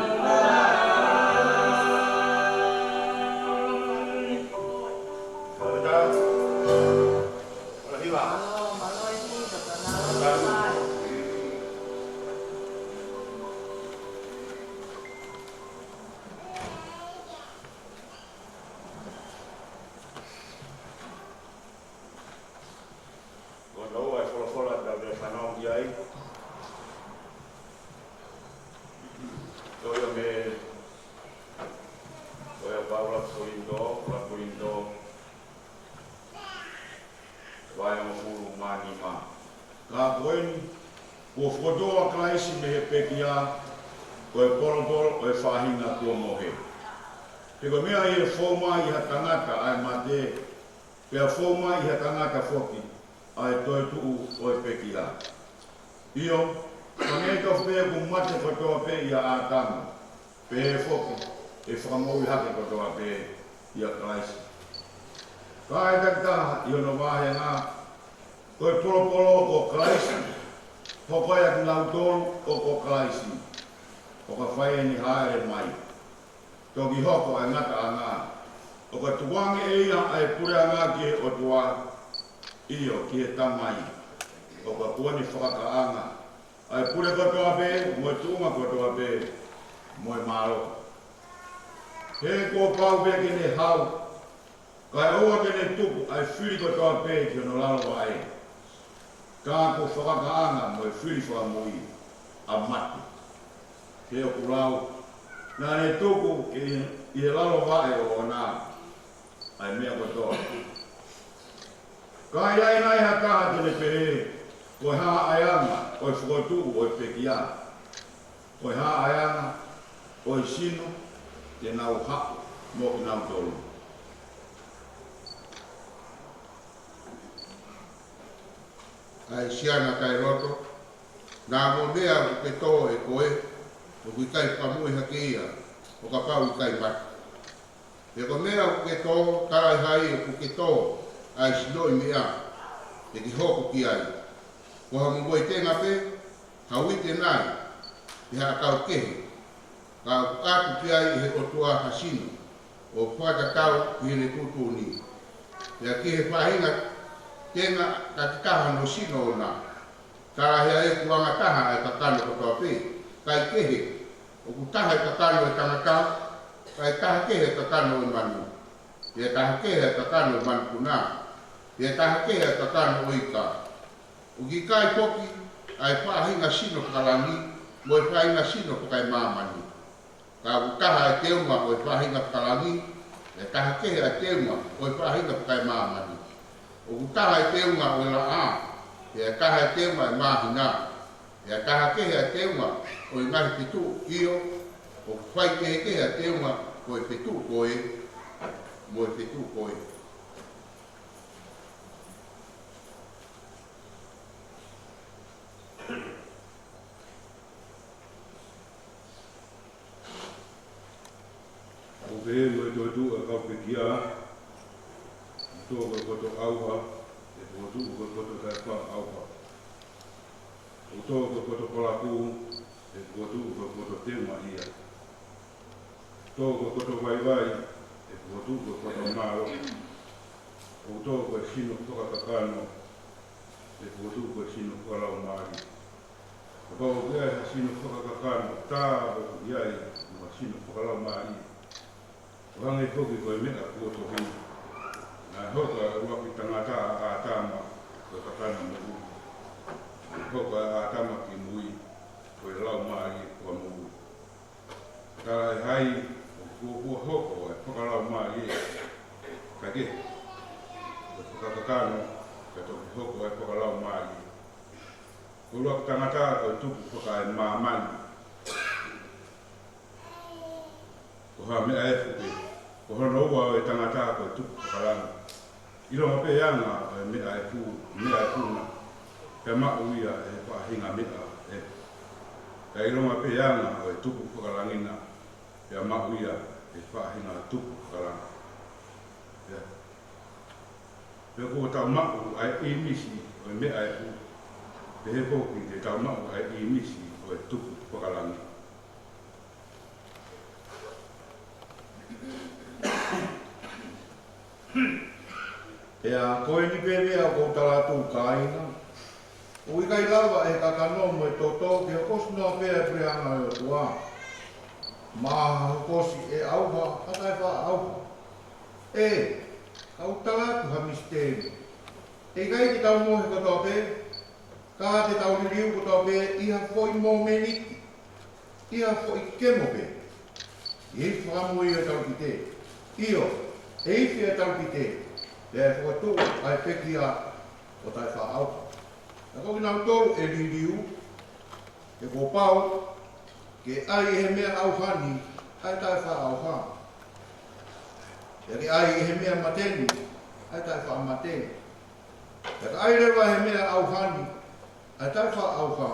goodbye, goodbye. Ko e ua e folofola te tau fanongo ki ai. Ko ia mei he tohi ʻa Paula ki Kolinitō, ʻuluaki Kolinitō, vahe hongofulu mā nima. Ka ko eni, kuo fokotuʻu ʻa Kalaisi mei he pekia, ko e polopolo ʻo e faʻahinga kuo mohe. He ko e meʻa ʻi he fou mai ʻi ha tangata ʻa e mate, pea fou mai ʻi ha tangata foki ʻa e toetuʻu ʻo e pekia. ʻIo, hangē tofu pē kuo mate kotoa pē ʻia ʻĀtama, pehē foki ʻe fakamoʻui hake kotoa pē ʻia Kalaisi. Ka ʻi he takitaha ʻi hono vāhenga, ko e polopolo ko Kalaisi, hoko ia kinautolu ʻoku ko Kalaisi, ʻo ka fai ʻene hāʻele mai. Toki hoko ʻa e ngataʻanga, ʻo ka tukuange ʻe ia ʻa e puleʻanga ki he ʻOtua, ʻio, ki he Tamai, ʻo ka kuo ne fakakaʻanga ʻa e pule kotoa pē, mo e tuʻunga kotoa pē, mo e mālohi. He kuo pau pē ke ne hau, kae ʻoua ke ne tuku ʻa e fili kotoa pē ki hono lalo vaʻe. Ka kuo fakakaʻanga mo e fili fakamui ʻa mate. He ʻoku lau, naʻa ne tuku ʻi, ʻi he lalo vaʻe ʻoʻona ʻa e meʻa kotoa. Ka ʻi ai nai ha taha te ne pehē, ko e hā ʻa e anga ʻo e fokotuʻu ʻo e pekia? Ko e hā ʻa e anga ʻo e sino te nau haʻu mo kinautolu? ʻA e siana taʻeloto, naʻa mo e meʻa ʻoku ke tō ʻe koe, ʻoku ʻikai fakamoʻui hake ia, ʻo kapau ʻe ʻikai mate. He ko e meʻa ʻoku ke tō, talaʻehai ʻoku ke tō ʻa e sinoʻi meʻa, te ke hoko ki ai. Ko ha momoʻi tenga pē, ha uite nai, pe ha ʻakau kehe, ka ʻoku ʻatu ki ai ʻe he ʻOtua ha sino, ʻo fakatatau ki heʻene tuʻutuʻuni. Pea ki he faʻahinga tenga takitaha hono sino ʻoʻona, talaʻehai ʻoku anga taha ʻa e kakano kotoa pē, kae kehe, ʻoku taha ʻa e kakano ʻo e tangata, kae taha kehe ʻa e kakano ʻo e manu, pea taha kehe ʻa e kakano ʻo e manupuna, pea taha kehe ʻa e kakano ʻo e ika. ʻOku ʻikai foki ʻa e faʻahinga sino fakalangi mo e faʻahinga sino fakaemāmani. Ka ʻoku taha ʻa e teunga ʻo e faʻahinga fakalangi, pea taha kehe ʻa e teunga ʻo e faʻahinga fakaemāmani. ʻOku taha ʻa e teunga ʻo e laʻā, pea taha ʻa e teunga ʻo e māhina, pea taha kehe ʻa e teunga ʻo e ngaahi fetuʻu, ʻio, ʻoku faikehekehe ʻa e teunga ko e fetuʻu ko ē mo e fetuʻu ko ē. ʻOku pehē mo e toetuʻu ʻa e kau pekia, ʻoku tō ko e koto ʻauha, ʻe fokotuʻu ko e koto taʻefaʻaʻauha. ʻOku tō ko e koto palaku, ʻe fokotuʻu ko e koto teumaʻia. Tō ko e koto vaivai, ʻe fokotuʻu ko e koto mālohi. ʻOku tō ko e sino fakakakano, ʻe fokotuʻu ko e sino fakalaumālie. Kapau ʻoku ʻi ai ha sino fakakakano, tā ʻoku ʻi ai mo ha sino fakalaumālie. ʻO hangē foki ko e meʻa kuo tohi, naʻe hoko ʻa e ʻuluaki tangata ʻa ʻĀtama ko e kakano moʻui. Naʻe hoko ʻa ʻĀtama ki mui ko e laumālie fakamoʻui. Talaʻehai ʻoku fuofua hoko ʻa e fakalaumālie, kae kehe, ko e fakakakano, kae toki hoko ʻa e fakalaumālie. Ko e ʻuluaki tangata ko e tupu fakaemāmani, ko ha meʻa efu pē. Ko hono ua ʻo e tangata ko e tupu fakalangi. ʻIlonga pē anga ʻo e meʻa efu, meʻa efu na, pea maʻu ia ʻe he faʻahinga meʻa efu. Pea ʻilonga pē anga ʻo e tupu fakalangi na, pea maʻu ia ʻe he faʻahinga tupu fakalangi. Pea, pea kuo tau maʻu ʻa e ʻīmisi ʻo e meʻa efu, pehē foki te tau maʻu ʻa e ʻīmisi ʻo e tupu fakalangi. Pea ko eni pē meʻa ʻoku ou tala atu, kāinga, ʻoku ʻikai lava ʻe he kakano mo e toto ke hokosi noa pē ʻa e puleʻanga ʻo e ʻOtua. Mahalo hokosi ʻe he ʻauha ha taʻefaʻaʻauha. ʻE, ka u tala atu ha misiteli. ʻE ʻikai ke tau mohe kotoa pē, ka te tau liliu kotoa pē ʻi ha foʻi mōmeniti, ʻi ha foʻi kemo pē. ʻI he ifi fakamui ʻa e talupite. ʻIo, ʻe ifi ʻa e talupite, pea ʻe fokotuʻu ʻa e pekia ʻo taʻefaʻaʻauha. Ka ko kinautolu ʻe liliu, he kuo pau ke ʻai ʻe he meʻa ʻauha ni ʻa e taʻefaʻaʻauha, pea ke ʻai ʻe he meʻa mate ni ʻa e taʻefaʻamate. Pea ka ʻai leva ʻe he meʻa ʻauha ni ʻa e taʻefaʻaʻauha,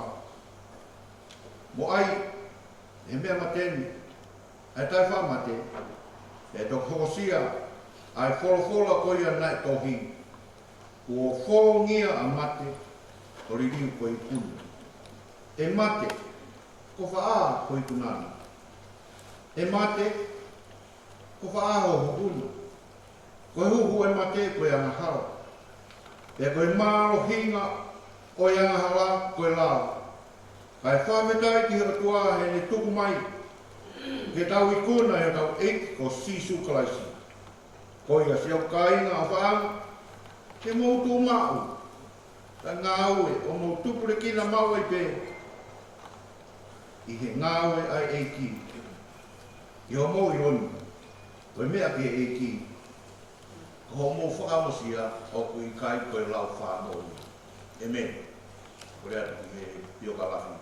mo ʻai ʻe he meʻa mate ni ʻa e taʻefaʻamate, ʻe toki hokosia ʻa e folofola ko ia naʻe tohi, kuo fōngia ʻa mate ʻo liliu ko e ikuna. ʻE mate, ko fē ho ikuna na? ʻE mate, ko fē ho huhu na? Ko e huhu ʻo e mate ko e angahala. Pea ko e mālohinga ʻo e angahala ko e lao. Kae fakafetaʻi ki he ʻOtua heʻene tuku mai ke tau ikuna ʻi hotau ʻEiki ko Sīsū Kalaisi. Ko ia, siʻoku kāinga ʻofaʻanga, ke mou tuʻu maʻu, kae ngāue ʻo mou tupulekina maʻu ai pē ʻi he ngāue ʻa e ʻEiki, ʻi hoʻomou ʻiloʻi ko e meʻa ki he ʻEiki ko hoʻomou fakaongosia ʻoku ʻikai ko e lau fānau ia. ʻĒmeni. Kole atu ki he piokalafi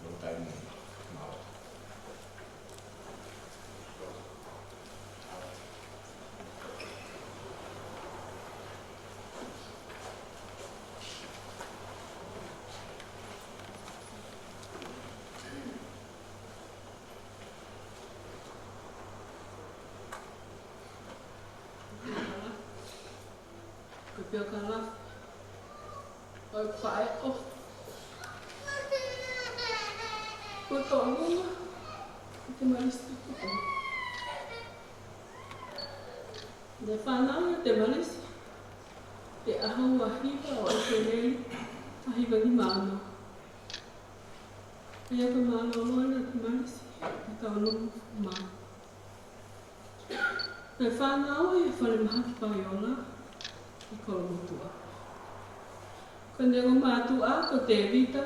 ʻo e taimi ni. Mālō. Ko e piokalafi ʻo e faʻē ʻofa ko Toʻonuma, ʻa Temalisi Tupoʻou. Naʻe fānau ʻa Temalisi ʻi he ʻaho ua hiva ʻo ʻEpeleli, taha hiva nima ono. ʻA ia ko e mālōlō ʻa Temalisi ʻi he taʻu nofo mā. Naʻe fānau ʻi he falemahaki Paiola ʻi Kolomotuʻa. Ko ʻene ongo mātuʻa ko Tēvita,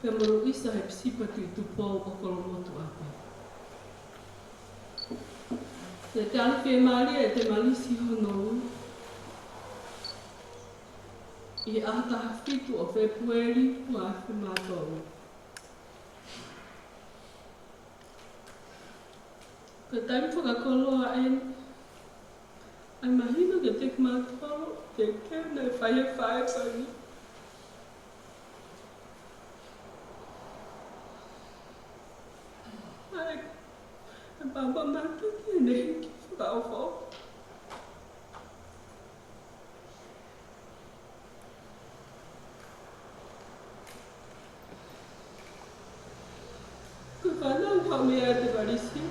pea mo Luʻisa, he pisipa Tuʻi Tupou ʻo Kolomotuʻa pē. Naʻe tali fiemālie ʻe Temalisi hono ui ʻi he ʻaho taha fitu ʻo Fēpueli ua afe mā tolu. Ko e taimi fakakoloa eni, ʻa e mahino kiate kimautolu ʻa e teu naʻe fai ʻe he faʻē ko eni. ʻA e, ʻa e pāpā mātuʻa ki heʻene hiki fakaʻofoʻofa. Ko e fānau haʻu mei ai ʻa Temalisi,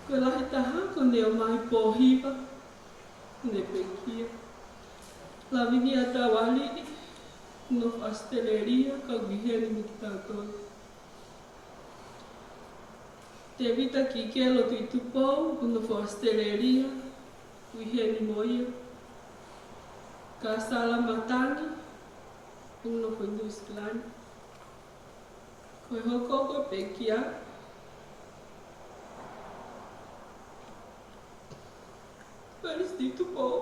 ko e lahi taha kuo ne ō mai pōhiva, ne pekia. Lavingia Taualiʻi, nofo ʻAositelēlia, kau ki heni mo kitautolu. Tēvita Kikelo Tuʻi Tupou, ʻoku nofo ʻAositelēlia, ʻoku ʻi heni mo ia. Kasala Matangi, ʻoku nofo ʻi Nuʻu Sila ni. Ko e hoko ko e pekia, Temalisi Tuʻi Tupou.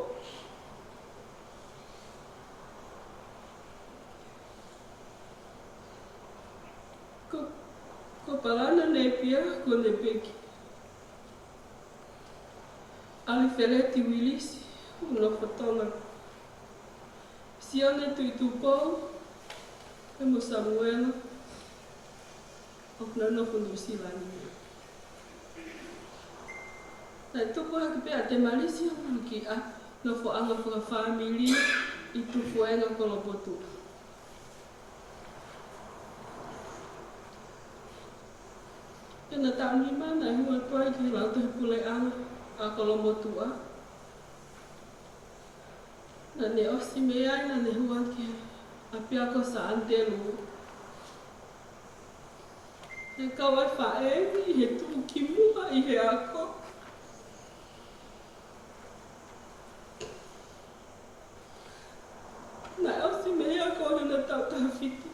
Ko, ko Palana Nepia, kuo ne pekia. ʻAlifeleti Uilisi, ʻoku nofo Tonga. Sione Tuʻi Tupou, pea mo Samuela, ʻoku nau nofo Nuʻu Sila ni. Naʻe tupu hake pē ʻa Temalisi ʻo maʻu ki he nofoʻanga fakafāmili ʻi Tufuenga, Kolomotuʻa. Pea naʻe taʻu nima naʻe hū atu ai ki he lautohi puleʻanga ʻa Kolomotuʻa. Naʻa ne ʻosi mei ai naʻa ne hū atu ki he ʻapiako Sā ʻAnitelū. Naʻe kau ʻa e faʻē ni ʻi he tuʻu ki muʻa ʻi he ako. Naʻe ʻosi mei ai ko hono taʻu taha fitu,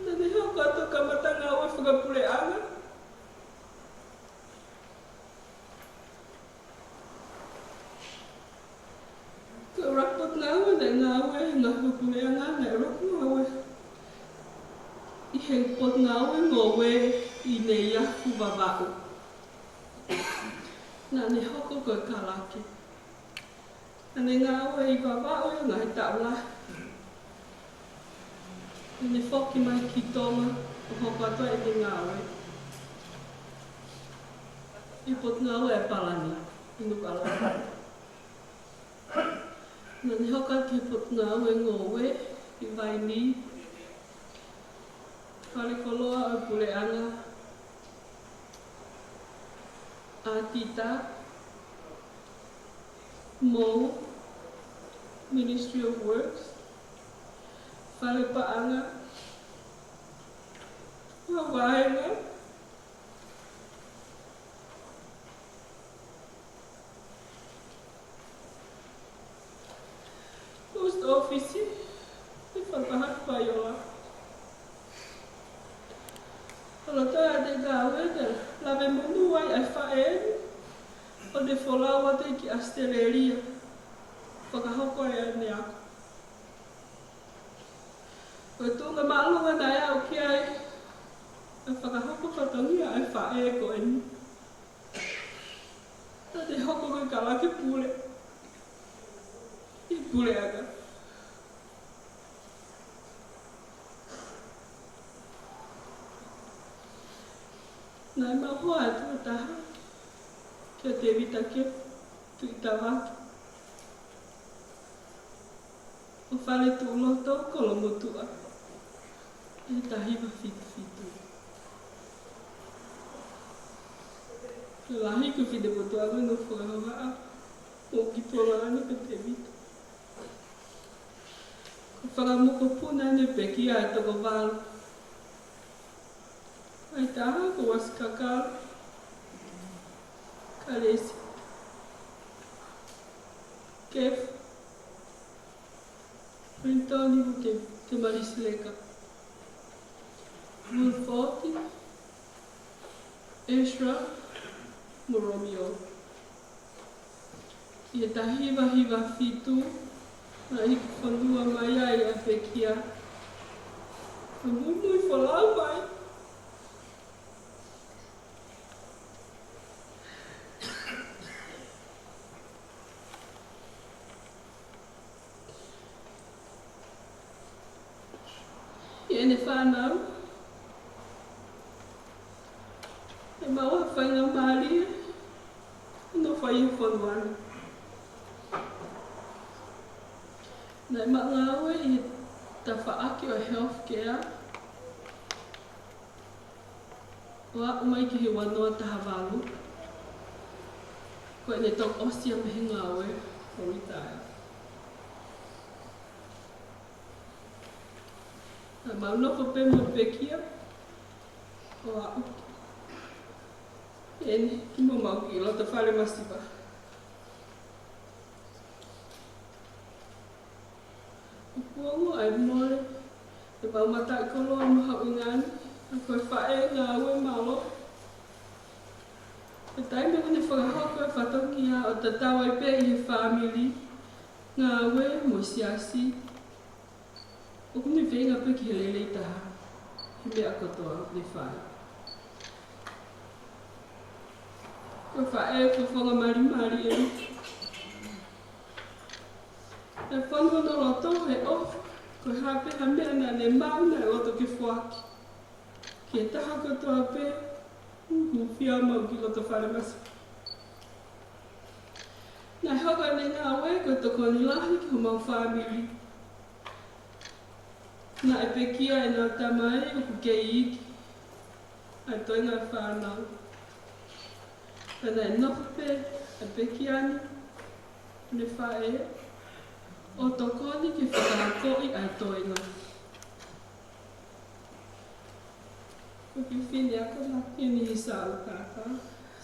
naʻa ne hoko atu ʻo kamata ngāue fakapuleʻanga. Ko e ʻuluaki potungāue naʻe ngāue ai ʻi he ngaahi puleʻanga, naʻe ʻuluaki ngāue ʻi he potungāue ngoue ʻi Neiafu, Vavaʻu. Naʻa ne hoko ko e kalake. Naʻa ne ngāue ʻi Vavaʻu ʻi he ngaahi taʻu lahi. Naʻa ne foki mai ki Tonga ʻo hoko atu ai ʻene ngāue ʻi he potungāue ʻa e Palani ʻi Nukuʻalofa. Naʻa ne hoko atu ki he potungāue ngoue ʻi Vainī, falekoloa ʻo e puleʻanga ʻa Tita, Mo Ministry of Works, Fale Paʻanga, Vavaenga, Post Office, ʻi Fakahā Paiola. Lolotonga ʻete ngāue, te lave monū ai ʻa e faʻē ni ʻo ne folau atu ki ʻAositelēlia, fakahoko ai ʻene ako. Ko e tuʻunga māʻolunga naʻe aʻu ki ai ʻa e fakahoko fatongia ʻa e faʻē ko eni. Naʻa ne hoko ko e kalake pule ʻi he puleʻanga. Naʻe mau hoa atu ʻa taha kia Tēvita Kefu Tuʻitavake, ʻo Fale Tuʻuloto, Kolomotuʻa, ʻi he taha hiva fitu fitu. Ko e lahi ko e finemotuʻa ko ē naʻe fakahohaʻa mo ki Tonga ni ko Tēvita. Ko e fanga mokopuna naʻe pekia ʻe toko valu. ʻA e taha ko Uasi Kakala, Kalesi, Kefu, Clinton mo Ke-, Kemalisi Leka, Wilford, Ezra, mo Romeo. ʻI he taha hiva hiva fitu, naʻe hiki fonua mai ai ʻa e pekia. Naʻe muimui folau mai. ʻI heʻene fānau, ʻe maʻu ha faingamālie ʻo nofo ʻi he fonua ni. Naʻe maʻu ngāue ʻi he tafaʻaki ʻo e healthcare ʻo aʻu mai ki he ua noa taha valu, ko ʻene toki ʻosi ia mei he ngāue ʻo retire. Naʻa mau nofo pē mo e pekia ʻo aʻu eni ki homau kiʻi loto fale masiva. ʻOku ongo ʻa e mole ʻemau mataʻikoloa mo haʻu ʻi ngani, ʻa ko e faʻē ngāue mālohi. Ko e taimi ʻoku ne fakahoko e fatongia ʻo tatau ai pē ʻi he fāmili, ngāue mo e siasi, ʻoku ne feinga pē ki he lelei taha he meʻa kotoa ʻoku ne fai. Ko e faʻē fofonga malimali eni. ʻE fonu hono loto he ʻofa, ko e hā pē ha meʻa naʻa ne maʻu naʻe loto ke foaki ki he taha kotoa pē ʻoku hūfia homau kiʻi loto fale masiva. Naʻe hoko ʻene ngāue ko e tokoni lahi ki homau fāmili. Naʻe pekia ʻenau tamai ʻoku kei iiki ʻa e toenga ʻo e fānau. Pea naʻe nofo pē ʻa e pekia ni mo ʻene faʻē ʻo tokoni ke fakaakoʻi ʻa e toenga. Ko e kiʻi fefine akonaki eni ʻi Saukaka,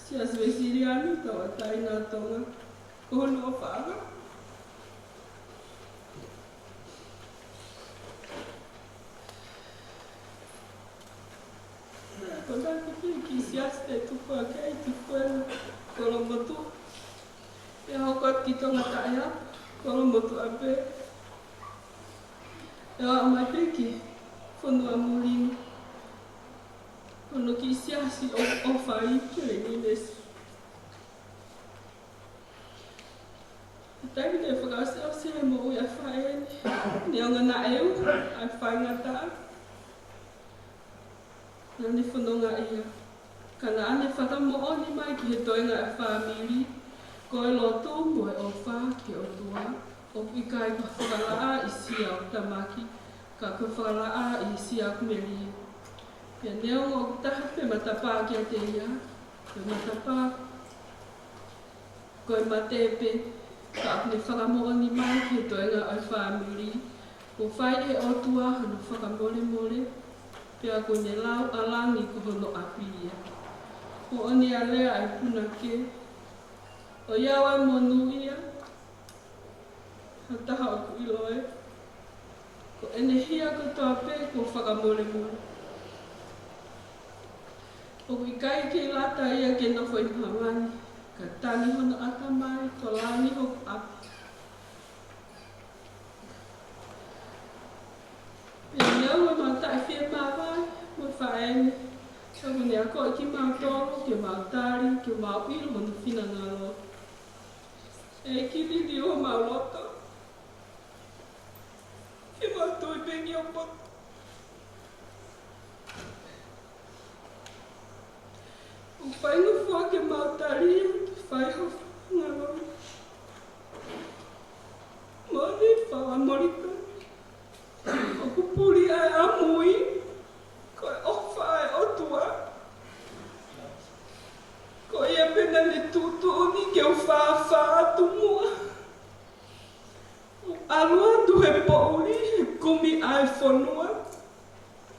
Siasi Uēsiliana Tauʻatāina ʻo Tonga, ko hono ʻofaʻanga. Ko e kiʻi siasi te tuku ake ʻi Tufuena, Kolomotuʻa. ʻE hoko atu ki Tongataʻeapa, Kolomotuʻa pē. ʻE aʻu mai pē ki he fonua muli ni. Ko hono kiʻi siasi ʻo, ʻofa ʻi Tuʻiʻonelesi. Taimi naʻe fakaʻosiʻosi ai e moʻui ʻa e faʻē ni, neongo naʻe ʻi ai ʻa e faingataʻa naʻa ne fononga ai, ka naʻa ne fakamoʻoni mai ki he toenga ʻo e fāmili, ko e lotu mo e ʻofa ki he ʻOtua, ʻoku ʻikai ko e fakalaʻā ʻi he sia ʻo e tamaki, ka ko e fakalaʻā ʻi he sia ʻoku melie. Pea neongo ʻoku taha pē matapā kiate ia, ko e matapā ko e mate pē, Ka ʻoku ne fakamoʻoni mai ki he toenga ʻo e fāmili, kuo fai ʻe he ʻOtua hono fakamolemole, pea kuo ne lau ʻa langi ko hono ʻapi ia. Moʻoni ʻa e lea ʻa e punake, ʻoiauē monūʻia ha taha ʻoku ʻiloʻi, ko ʻene hia kotoa pē kuo fakamolemole. ʻOku ʻikai ke lata ia ke nofo ʻi māmani, ka tangi hono ʻatamai, ko langi hoku ʻapi. Pea neongo ʻemau taʻefiemāvae mo e faʻē ni, ka ʻoku ne akoʻi kimautolu ke mau tali, ke mau ʻilo hono finangalo. ʻEiki, liliu homau loto, ke mau tui pē ki hoʻo poto. ʻOku faingofua ke mau tali atu, fai ho finangalo. Moʻoni, fakamolemole. ʻOku puli ʻa e ʻamui, ko e ʻofa ʻa e ʻOtua. Ko ia pē naʻa ne tuʻutuʻuni ke u fāfā atu muʻa. ʻAlu atu he poʻuli, he kumi ʻa e fonua.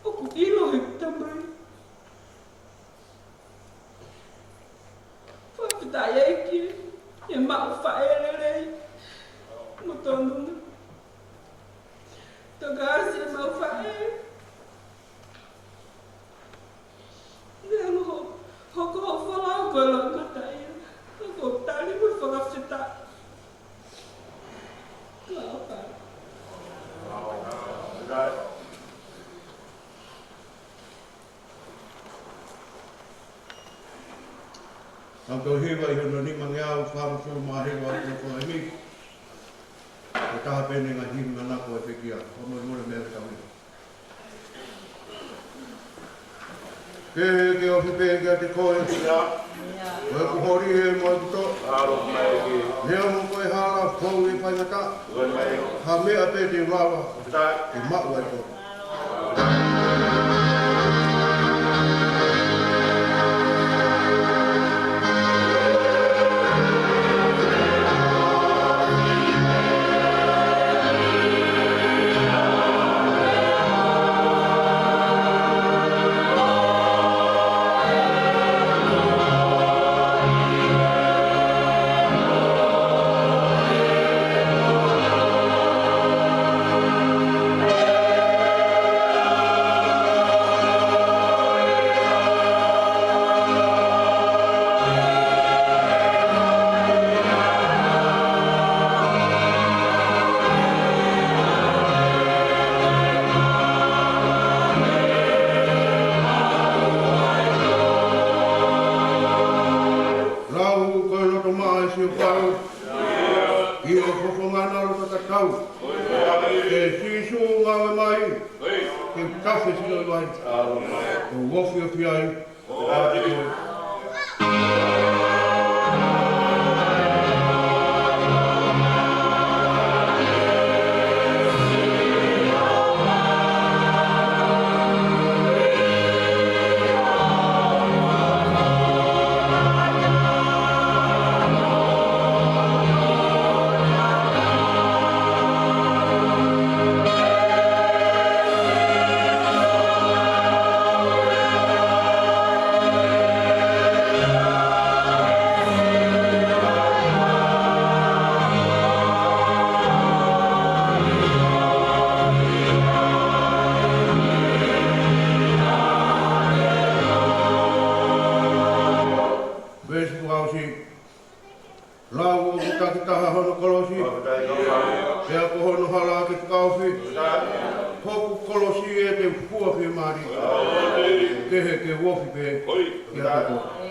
ʻOku ʻilo ʻe he Tamai. Fakafetaʻi ʻEiki, ʻe maʻu faʻē lelei mo tonu. Tokaʻi ʻemau faʻē. Neongo hoʻo, hoʻo folau ko e loʻimata ia. Ko e tali mo e fakafetaʻi. Ka ʻofa. Tau toe hiva ʻi hono nimangeau fāngofulu mā hiva ʻo e koloa ni. Ko e taha pē ʻeni e ngaahi hiva naʻa ko e pekia. Fakamolemole meia Tauhi. Ke, ke ofi pē kiate koe. Ko ʻeku holi ē mo ʻeku toʻa. Neongo ko e hala, fou ʻi he faingataʻa. Ha meʻa pē te u lava ke maʻu ai koe. Lau ko e loto maʻa ʻa Sihova, ʻi he fofonga ʻo e loto tatau. ʻE Sīsū, ngāue mai, ke u tafe sino mai, ʻo u ofiofi ai. Veesi fakaʻosi. Lau ʻoku takitaha hono kolosi, pea ko hono hala ke fakaofi. Hoku kolosi ē te u fua fiemālie, kehe ke u ofi pē kiate koe.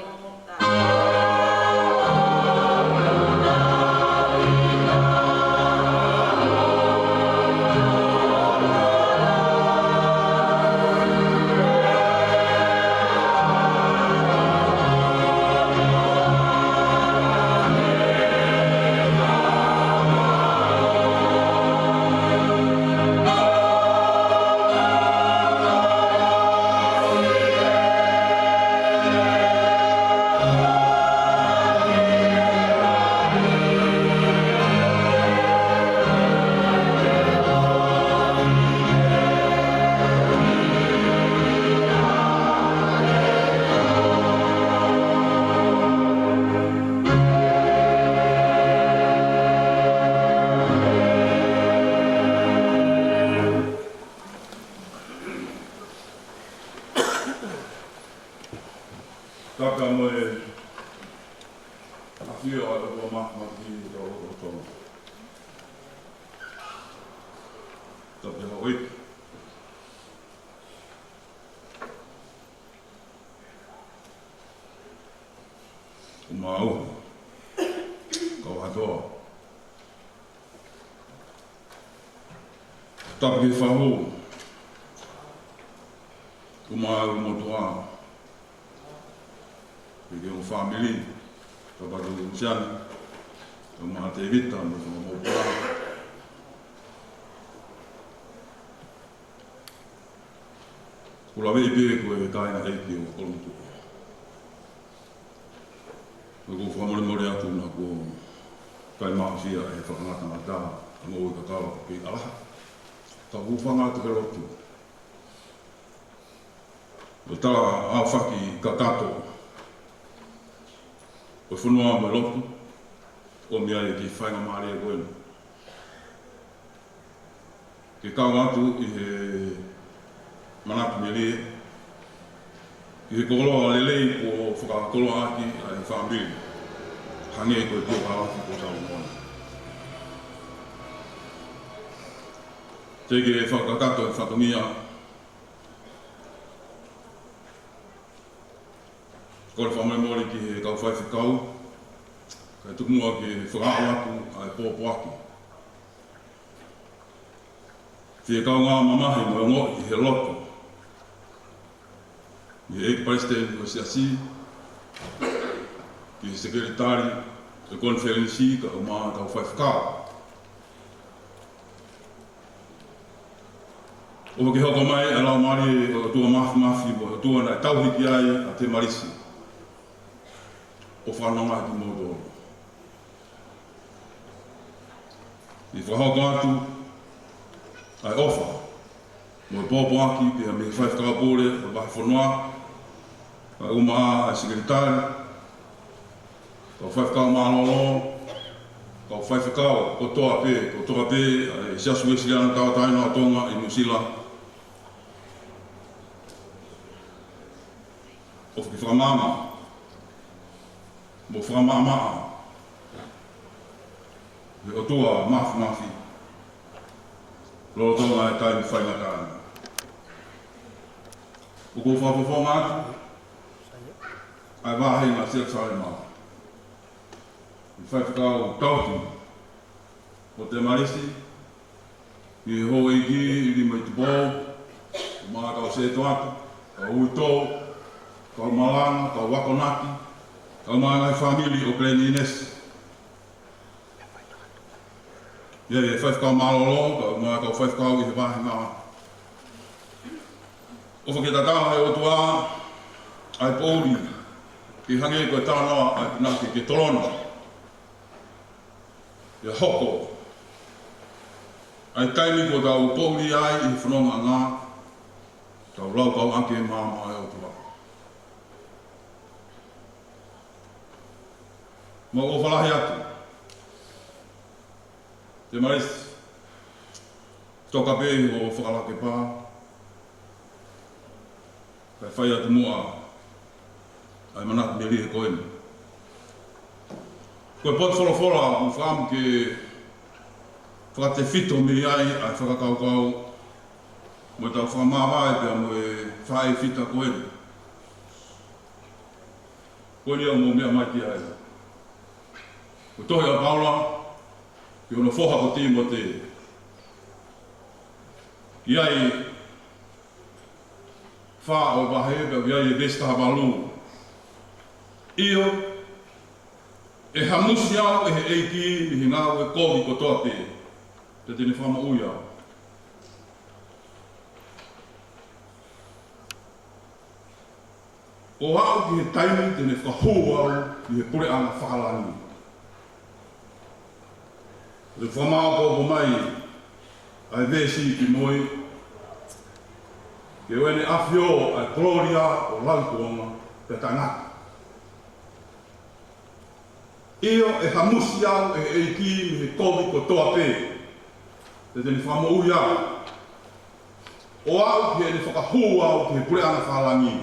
Ia, ʻa e ʻOtua Māfimafi ʻi hotau loto ʻo Tonga. Tapu ki he houʻeiki. Ko mau, kau ʻAtoa. Tapu ki he fakahū. Ko mau motuʻa. Pea ki hoʻo fāmili. Tapu atu Siani. Ko mau Tēvita, mo e fanga mokopuna. Ko e lave pē ko e kāinga ʻeiki ʻo Kolomotuʻa. Ko e fakamolemole atu naʻa ku ʻikai maʻu ʻa e fakangatangata, ʻa e moʻui kakava ki ʻalaha. Ka ʻoku ou fakangata ki he lotu. ʻO tala ʻa e fakakakato ʻo e fonua mo e lotu, ʻomi ai ki he faingamālie ko eni. Ke kau atu ʻi he manatu melie, ki he koloa lelei kuo fakakoloaʻaki ʻa e fāmili, hangē ko e tuʻa ʻapi ko Salomone. Teʻeki ke fakakakato e fatongia, ko e fakamolemole ki he kau faifekau, kae tuku muʻa ke fakaaʻu atu ʻa e pōpoaki. Fie kaungā mamahi mo e ongoʻi he loto. Ki he ʻEiki Palesiteni ʻo e Siasi, ki he Sekelitali ʻo e Konifelenisi, kae ʻumaʻā kau faifekau. ʻOfa ke hoko mai ʻa e Laumālie ʻo e ʻOtua Māfimafi mo e ʻOtua naʻe tauhi ki ai ʻa Temalisi, ʻo fanongo ki moutolu. ʻI he fakahoko atu ʻa e ʻofa mo e pōpoaki pea mei he faifekau pule ʻo e vahefonua, kae ʻumaʻā ʻa e Sekelitali, kau faifekau mālōlō, kau faifekau kotoa pē, kotoa pē ʻa e Siasi Uēsiliana Tauʻatāina ʻo Tonga ʻi Nuʻu Sila. ʻOfa ke fakamaama mo fakamaʻamaʻa ʻe he ʻOtua Māfimafi lolotonga e taimi faingataʻa ni. ʻOku ou fakafofonga atu ʻa e vāhenga Selusalema, ʻi he faifekau tauhi ʻo Temalisi, ki he houʻeiki ʻi Limaitupou, mo e kau sētuata, kau uitou, kau malanga, kau akonaki, kae ʻumaʻā e ngaahi fāmili ʻo Keleninesi. ʻI he faifekau mālōlō, kae ʻumaʻā e kau faifekau ʻi he vāhenga. ʻOfa ke tatala ʻe he ʻOtua ʻa e poʻuli, ke hangē ko e talanoa ʻa e punake ke tolona. ʻE hoko ʻa e taimi kuo tau poʻuli ai ʻi he fonongaʻanga, tau laukau ʻaki e maama ʻo e ʻOtua. Mau ʻofa lahi atu. Temalisi, toka pē ʻi hoʻo fakalake pā, kae fai atu muʻa ʻa e manatu melie ko eni. Ko e potu folofola ʻoku ou fakaʻamu ke fakatefito mei ai ʻa e fakakaukau mo ʻetau fakamāvae pea mo e faʻē fita ko eni. Ko eni ʻoku mou meʻa mai ki ai. Ko e tohi ʻa Paula ki hono foha ko Tīmote. ʻI he fā ʻo e vahe, pea ʻoku ʻi ai e veesi taha valu. ʻIo, ʻe hamusi au ʻe he ʻEiki mei he ngāue kovi kotoa pē, pea te ne fakamoʻui au. ʻO aʻu ki he taimi te ne fakahū au ʻi he puleʻanga fakalangi. ʻOku fakamāʻopoʻopo mai ʻa e veesi kimui, ke ʻoua ʻe ʻafio ʻa e kolōlia ʻo lauikuonga pea taʻengata. ʻIo, ʻe hamusi au ʻe he ʻEiki mei he kovi kotoa pē, pea te ne fakamoʻui au, ʻo aʻu ki heʻene fakahū au ki he puleʻanga fakalangi.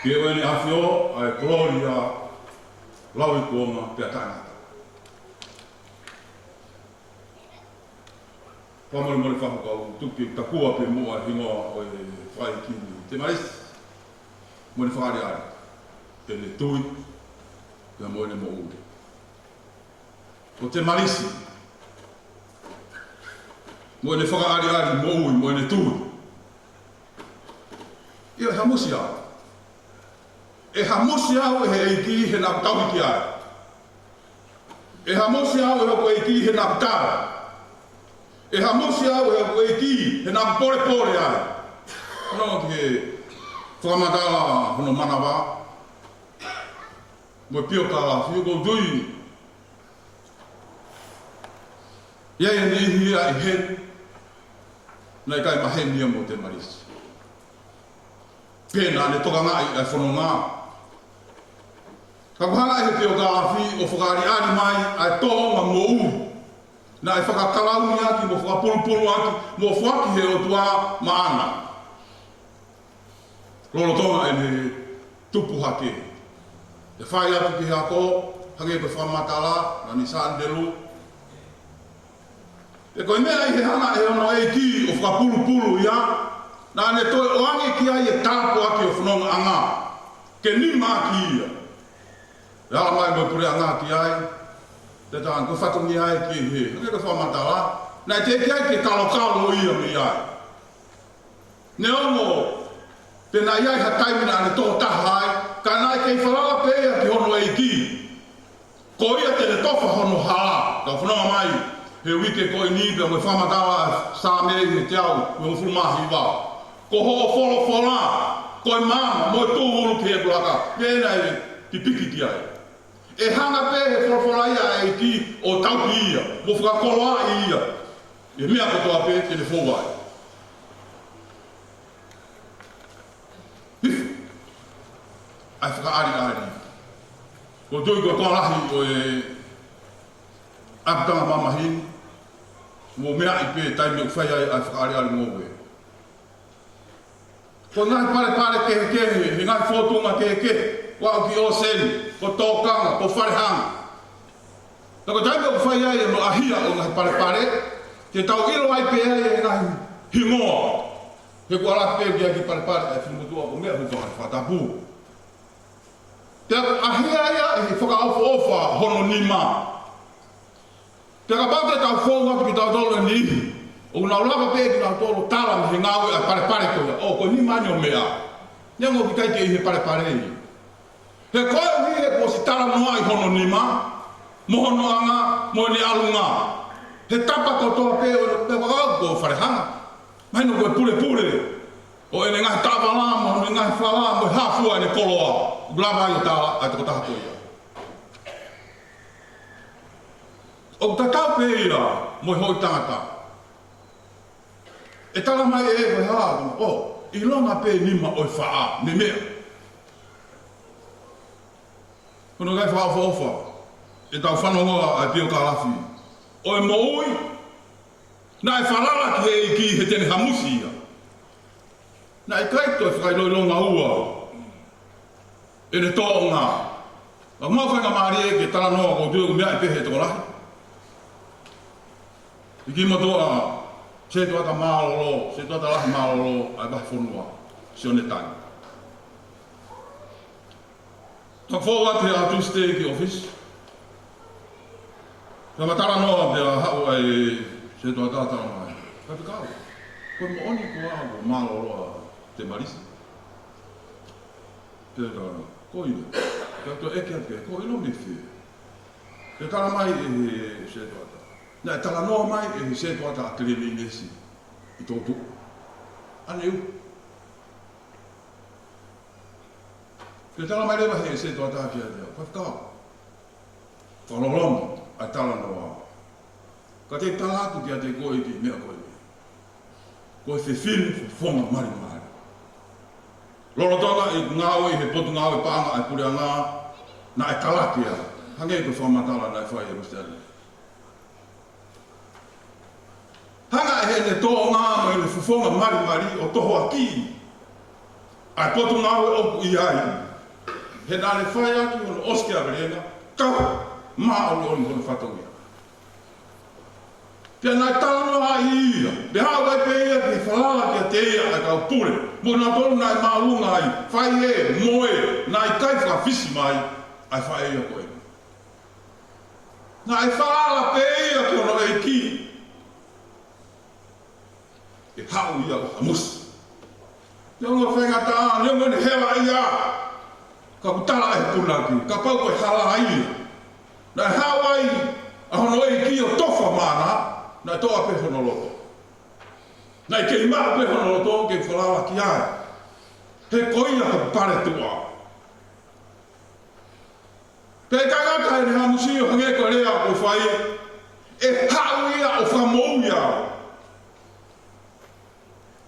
Ke ʻoua ʻe ʻafio ʻa e kolōlia, lauikuonga pea taʻengata. Fakamolemole fakakaukau tuku ke takua pē muʻa e hingoa ʻo e fai ki ni Temalisi, mo ʻene fakaʻaliʻali, ʻene tui, pea mo ʻene moʻui. Ko Temalisi, mo ʻene fakaʻaliʻali, moʻui, mo ʻene tui. ʻIo, ʻe hamusi au. ʻE hamusi au ʻe he ʻEiki he naʻa ku tauhi ki ai. ʻE hamusi au ʻe hoku ʻEiki he naʻa ku tala. ʻE hamusi au ʻe hoku ʻEiki he naʻa ku polepole ai. Nō ki he fakamatala hono manava mo e piokalafi, ʻoku ou tui ʻi ai e niʻihi ia ʻi heni naʻe ʻikai maheni ia mo Temalisi. Pea naʻa ne tokangaʻi ʻa e fononga. Ka kuo hanga ʻe he piokalafi ʻo fakaʻaliʻali mai ʻa e tōʻonga moʻui naʻe fakakalauni ʻaki mo fakapulupulu ʻaki mo foaki ʻe he ʻOtua maʻana lolotonga ʻene tupu hake. ʻE fai atu ki he ako, hangē ko e fakamatala naʻe ʻi Sānitelū. Pea ko e meʻa ʻi he hanga ʻe hono ʻEiki ʻo fakapulupulu ia, naʻa ne toe ʻoange ki ai e tāpuaki ʻo e fonongaʻanga ke nima ʻaki ia. ʻE ala mai mo e puleʻanga ki ai, te tau ko e fatongia ia ki he, hangē ko e fakamatala, naʻe teʻeki ai ke kalokalo ia mei ai. Neongo pe naʻe ʻi ai ha taimi naʻa ne tokotaha ai, ka naʻe kei falala pē ia ki hono ʻEiki. Ko ia te ne tofa hono hala, tau fononga mai he uike ko eni pea mo e fakamatala ʻa e Saame ʻi he teau mo e hongofulu mā hiva. Ko hoʻo folofola ko e maama mo e tūhulu ki heʻeku laka, meʻa naʻe pipiki ki ai. ʻE hanga pē he folofola ia ʻa e ʻEiki ʻo tauhi ia, mo fakakoloaʻi ia ʻi he meʻa kotoa pē te ne fou ai. Hifo ʻa e fakaʻaliʻali. ʻOku ou tui ko e konga lahi ʻo e ʻapitanga mamahi, mou meaʻi pē taimi ʻoku fai ai ʻa e fakaʻaliʻali ngoue. Ko e ngaahi palepale kehekehe, he ngaahi fōtunga kehekehe, ʻo aʻu ki ʻōseni, ko tōkanga, ko falehanga. Ka ko e taimi ʻoku fai ai ʻa e ʻahia ʻo e ngaahi palepale, te tau ʻilo ai pē ʻa e ngaahi hingoa. He kuo ala pē ki ai ki palepale ʻa e fili motuʻa ko e meʻa ʻoku fai fakatapu. Pea ʻoku ʻahia ia ʻi he fakaʻofoʻofa hono nima. Pea kapau te tau fou atu kitautolu ʻe niʻihi, ʻoku nau lava pē kinautolu ʻo tala mei he ngāue ʻa e palepale ko ia, ʻo ko e nima ʻeni ʻo e meʻa. Neongo ʻoku ʻikai ke ʻi he palepale ʻeni. He koeʻuhi he kuo ʻosi talanoaʻi hono nima, mo hono anga, mo ʻene ʻalunga. He tapa kotoa pē ʻo e, pea ko e kau ko falehanga. Mahino ko e pulepule ʻo ʻene ngaahi taʻovala, mo ʻene ngaahi fala, mo e hā fua ʻene koloa. ʻOku lava ai ʻo tala ʻa e tokotaha ko ia. ʻOku tatau pē ia mo e houʻeiki tangata. ʻE tala mai ʻe he hā, ʻo, ʻilonga pē nima ʻo e faʻa, meimei. Ko hono ʻikai fakaʻofoʻofa ʻetau fanongoa ʻa e piokalafi ʻo e moʻui, naʻe falala ki he ʻEiki he te ne hamusi ia. Naʻe ʻikai toe fakailoilo ngaua ʻene tōʻonga. Ka mau faingamālie ke talanoa, ʻoku ou tui ʻoku meaʻi pē he tokolahi. ʻEiki motuʻa, setuata mālōlō, setuata lahi mālōlō ʻa e vahefonua, Sione Tangi. Naʻa ku fou atu he ʻaho Tūsite ki ʻōfisi. Pea ma talanoa pea haʻu ʻa e setuata ʻo tala mai, Faifekau, ko e moʻoni kuo mālōlō ʻa Temalisi? Pea tala, ko ia. Pea toe ʻeke atu ki ai, ko e ʻilo mei fē? Pea tala mai ʻe he setuata, naʻe talanoa mai ʻe he setuata ʻa Kilemiinesi ʻi Toʻotuʻu. ʻAneu. Pea tala mai leva ʻe he setuata kiate au, Faifekau, fakaloloma ʻa e talanoa. Ka te u tala atu kiate koe ʻa e meʻa ko eni. Ko e fefine fofonga malimali. Lolotonga ʻeku ngāue ʻi he Potungāue Paʻanga ʻa e Puleʻanga, naʻe talaki au. Hangē ko e fakamatala naʻe fai ʻe Misi Tani. Hanga ʻe heʻene tōʻonga mo ʻene fofonga malimali ʻo tohoakiʻi ʻa e potungāue ʻoku ʻi ai. He naʻa ne fai ʻaki hono ʻosi keavelenga, kau māʻoniʻoni hono fatongia. Pea naʻe talanoa ai ia, pea haʻu ai pē ia ke falala kiate ia ʻa e kau pule, mo nautolu naʻe māʻolunga ai, fai ē, mo ē, naʻe ʻikai fakafisi mai ʻa e faʻē ia ko ē. Naʻe falala pē ia ki hono ʻEiki. ʻE haʻu ia ʻo hamusi. Neongo faingataʻa, neongo ʻene hela ia, ka ʻoku tala ʻe he punake, kapau ko e hala ia naʻe haʻu ai ʻa hono ʻEiki ʻo tofa maʻana, naʻe toʻa pē hono loto. Naʻe kei maʻu pē hono loto ke falala ki ai. He ko ia ko e paletuʻa. Pea ʻikai ngata heʻene hamusi ʻo hangē ko e lea kuo fai, ʻe haʻu ia ʻo fakamoʻui au.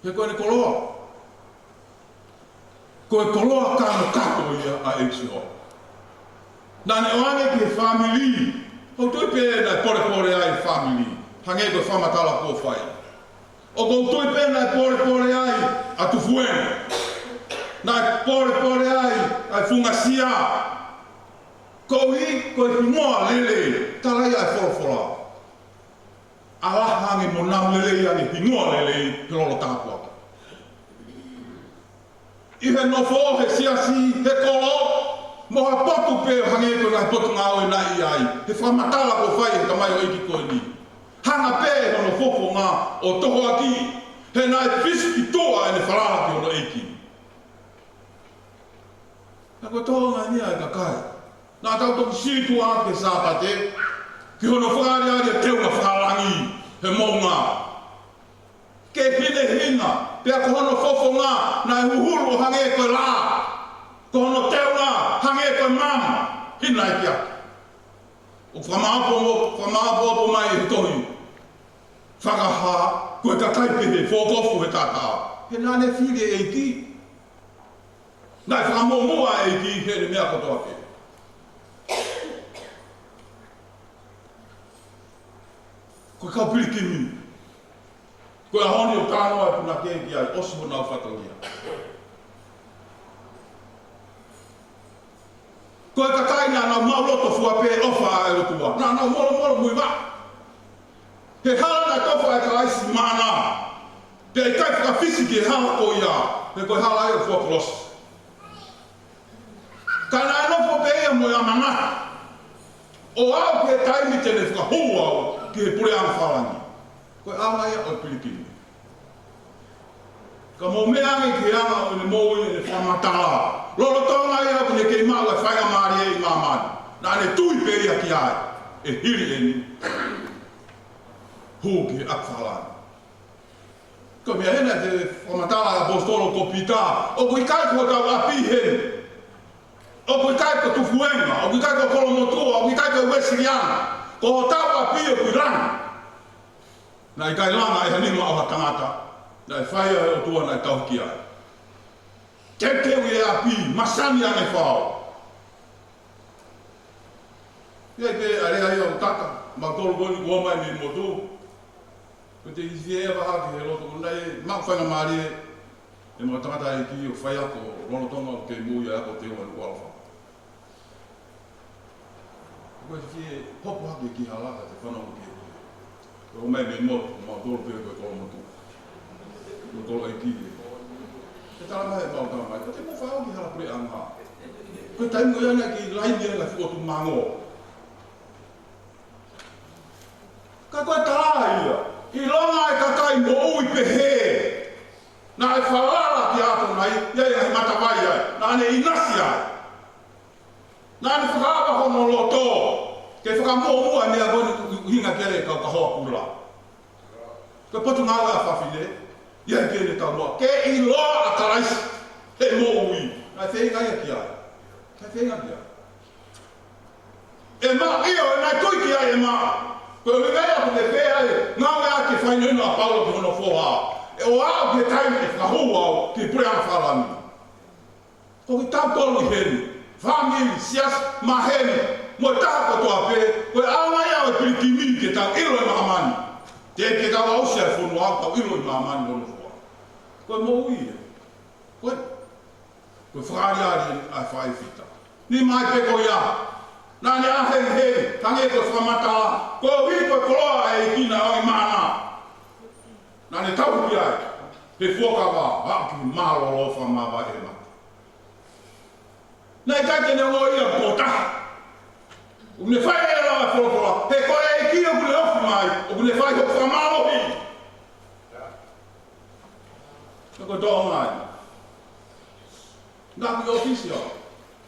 He ko ʻene koloa, ko e koloa kanokato ia ʻa e ʻEiki Sihova. Naʻa ne ʻoange ki he fāmili. ʻOku ou tui pē naʻe polepole ai e fāmili, hangē ko e fakamatala kuo fai. ʻOku ou tui pē naʻe polepole ai ʻa Tufuenga. Naʻe polepole ai ʻa e Fungasia. Koeʻuhi ko e hingoa lelei, tala ia ʻe he folofola. ʻAla hangē mo nau lelei ange hingoa lelei he lolo tāpuaki. ʻI he nofo he siasi, he kolo, mo ha potu pē ʻo hangē ko e ngaahi potungāue naʻe ʻi ai, he fakamatala kuo fai ʻe he tamaioʻeiki ko eni. Hanga pē hono fofonga ʻo tohoakiʻi, he naʻe fisi ki tuʻa ʻene falala ki hono ʻEiki. Naʻa ko e tōʻonga eni ʻa e kakai. Naʻa tau toki sītuʻa ki he Sāpate, ki hono fakaʻaliʻali e teunga fakalangi he moʻunga. Ke hinehina, pea ko hono fofonga naʻe huhulu ʻo hangē ko e lā, ko hono teunga hangē ko e mama, hina e kiaki. ʻOku fakamāʻopoʻopo, fakamāʻopoʻopo mai he tohi Fakahā, ko e kakai pehē, fōkofu he taʻataʻa. He naʻa ne fili e ʻEiki. Naʻe fakamuʻomuʻa e ʻEiki heʻene meʻa kotoa pē. Ko e kau pilikimi. Ko e ʻaho ni ʻoku talanoa e punake ki ai, ʻosi honau fatongia. Ko e kakai naʻa nau maʻuloto fua pē ʻofa ʻa e ʻOtua. Naʻa nau molomolo muivaʻa. He hala naʻe tofa ai ʻa Kalaisi maʻana. Pea ʻikai fakafisi ki he hala ko ia, he ko e hala ia ʻo e fua kolosi. Ka naʻe nofo pē ia mo e ʻamanaki ʻo aʻu ki he taimi te ne fakahū au ki he puleʻanga fakalangi. Ko e ʻaonga ia ʻo e pilikimi. Ka mou meʻa ange ki he anga ʻo ʻene moʻui, ʻene fakamatala. Lolotonga ia ʻoku ne kei maʻu ʻa e faingamālie ʻi māmani, naʻa ne tui pē ia ki ai, ʻe hili eni, hū ki he ʻapi fakalangi. Ko e meʻa ena ʻoku fakamatala ʻa e ʻaposetolo ko Pita, ʻoku ʻikai ko hotau ʻapi eni. ʻOku ʻikai ko Tufuenga, ʻoku ʻikai ko Kolomotuʻa, ʻoku ʻikai ko Uēsiliana. Ko hotau ʻapi ʻoku ʻi langi. Naʻe ʻikai langa ʻe ha nima ʻo ha tangata, naʻe fai ʻe he ʻOtua, naʻe tauhi ki ai. Teuteu ʻi he ʻapi, masani ange fau. ʻI ai pē ʻa e lea ia ʻoku taka, mautolu ko eni kuo ō mai mei motu. Ko e te isi e vaha ki he loto ko ena ʻe maʻu faingamālie ʻe maʻu tangataʻeiki ʻo faiako lolotonga ʻo kei moʻui ʻa e ako teunga ʻi Nukuʻalofa. Ko e fie hopo hake ki hala ka te fanongo ki he. Ko e ō mai mei motu, mautolu pē ko e Kolomotuʻa. Ko e kolo ʻeiki ē. Te tala mai ʻe maʻu tala mai, ko te mou fai ʻo ki hala puleʻanga. Ko e taimi ko ia naʻe kei laini ʻa e ngaahi fokotuʻu mango. Ka ko e tala ia, ʻilonga e kakai moʻui pehē, naʻe falala ki ai ʻa ʻAtonai, ʻi ai ʻa e matavai ai, naʻa ne ʻinasi ai. Naʻa ne fakaava hono loto ke fakamuʻomuʻa e meʻa ko eni ʻoku ʻuhinga ki ai e kau kahoa kula. Ko e potungāue ʻa fafine, ʻi ai pē ʻene taumuʻa ke ʻiloa ʻa Kalaisi he moʻui. Naʻe feinga ia ki ai. Naʻe feinga ki ai. ʻE maʻu ia, ʻe naʻe tui ki ai ʻe maʻu. Ko e ʻuhinga ia ʻoku ne pehē ai, ngāueʻaki e faineno ʻa Paula ki hono foha. ʻE ʻo aʻu ki he taimi ʻe fakahū au ki he puleʻanga fakalangi. Ko kitautolu ʻi heni, fāmili, siasi, maheni, mo e taha kotoa pē, ko e ʻaonga ia ʻo e pilikimi ke tau ʻilo ʻi māmani. Teʻeki ke tau aʻusia e fonua, tau ʻilo ʻi māmani hono foha. Ko e moʻui ia. Ko e, Ko e fakaaliali ʻa e faifita. Ni mai pē ko ia. Naʻa ne ʻā hengiheni, hangē ko e fakamatala. Ko e ʻuhi ko e koloa ʻa e ʻEiki naʻe ʻoange maʻana. Naʻa ne tauhi ai. He fuakava, aʻu ki mālōlō fakamāvae ʻe he mate. Naʻe ʻikai te ne ongoʻi ia ʻoku taha. ʻOku ne fai e lau ʻa e folofola. He ko e ʻEiki ʻoku ne ofi mai. ʻOku ne fai hoku fakamālohi. He ko e tōʻonga ia. Naʻa ku ʻi ʻōfisi au,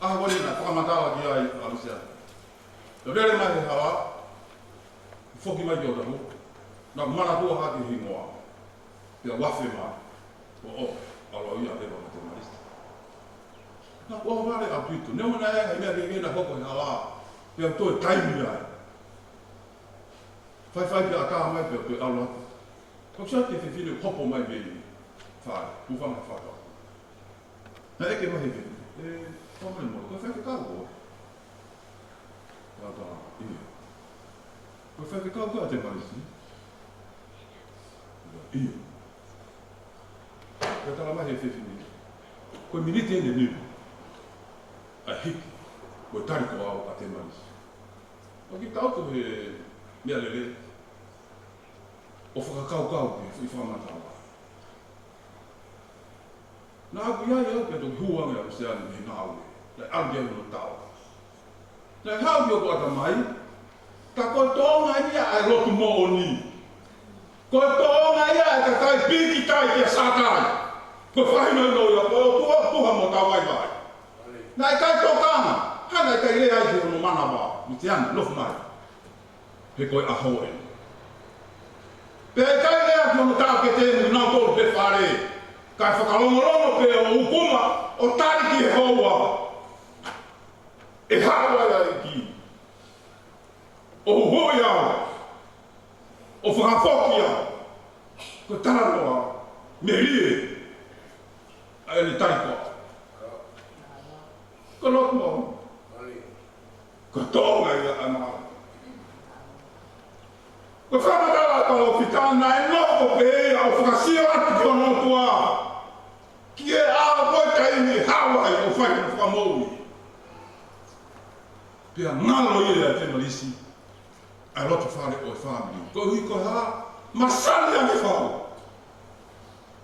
ʻaho ko eni naʻe fakamatala ki ai ʻa Luseane. Naʻe lele mai he hala, foki mai ki ʻOtahuhu, naʻa ku manatua hake hingoa, pea u afe mai, ʻo, ʻo, ʻalu au ia ʻo lea mo Temalisi. Naʻa ku ʻohovale ʻaupito, neongo naʻe ʻi ai ha meʻa kehekehe naʻe hoko he hala, pea u toe taimi ai. Faifai pea ʻatā mai pea u toe ʻalu atu. Ka u sio ki he fefine hopo mai mei fale, hūfanga he fakatapu. Naʻe ʻeke mai he fefine, ʻE, fakamolemole, ko e faifekau koe? Naʻa ku tala, ʻIo. Ko e faifekau koe ʻa Temalisi? ʻIo. Pea tala mai he fefine, ko e miniti ʻe niʻihi ʻa e hiki, ko e tali ko au ʻa Temalisi. ʻOku ou kei tau atu he meʻalele, ʻo fakakaukau ki he foʻi fakamatala. Naʻa ku ʻi ai au pea toki hū ange ʻa Luseane mei he ngāue. Naʻe ʻalu ki ai hono tao. Naʻe haʻu ki hoku ʻatamai, ka ko e tōʻonga ia ʻa e lotu moʻoni. Ko e tōʻonga ia ʻa e kakai pīkitai kia Sātai. Ko e fakahinohino ia, ko e ʻOtua puha mo tauvaivai. Naʻe ʻikai tokanga, he naʻe ʻikai lea ai ki hono manava, Luseane, nofo mai. He ko e ʻaho eni. Pea ʻikai lea ki hono taʻokete mo kinautolu he fale. Kae fakalongolongo pē ʻo ʻukuma, ʻo tali ki he houa. ʻE haʻu ai ʻa e ʻEiki. ʻO huhuʻi au. ʻO fakafoki au. Ko e talanoa melie ʻa ʻene tali ko au. Ko e lotu moʻoni. Ko e tōʻonga ia ʻa e maau. Ko e fakamatala ʻa e palōfita naʻe nofo pē ia ʻo fakasio atu ki hono ʻOtua. Ki he ʻaho mo e taimi ʻe haʻu ai ʻo fai hono fakamoʻui. Pea ngalo ia ʻia Temalisi ʻa e loto fale ʻo e fāmili. Koeʻuhi ko e hā? Masani ange fau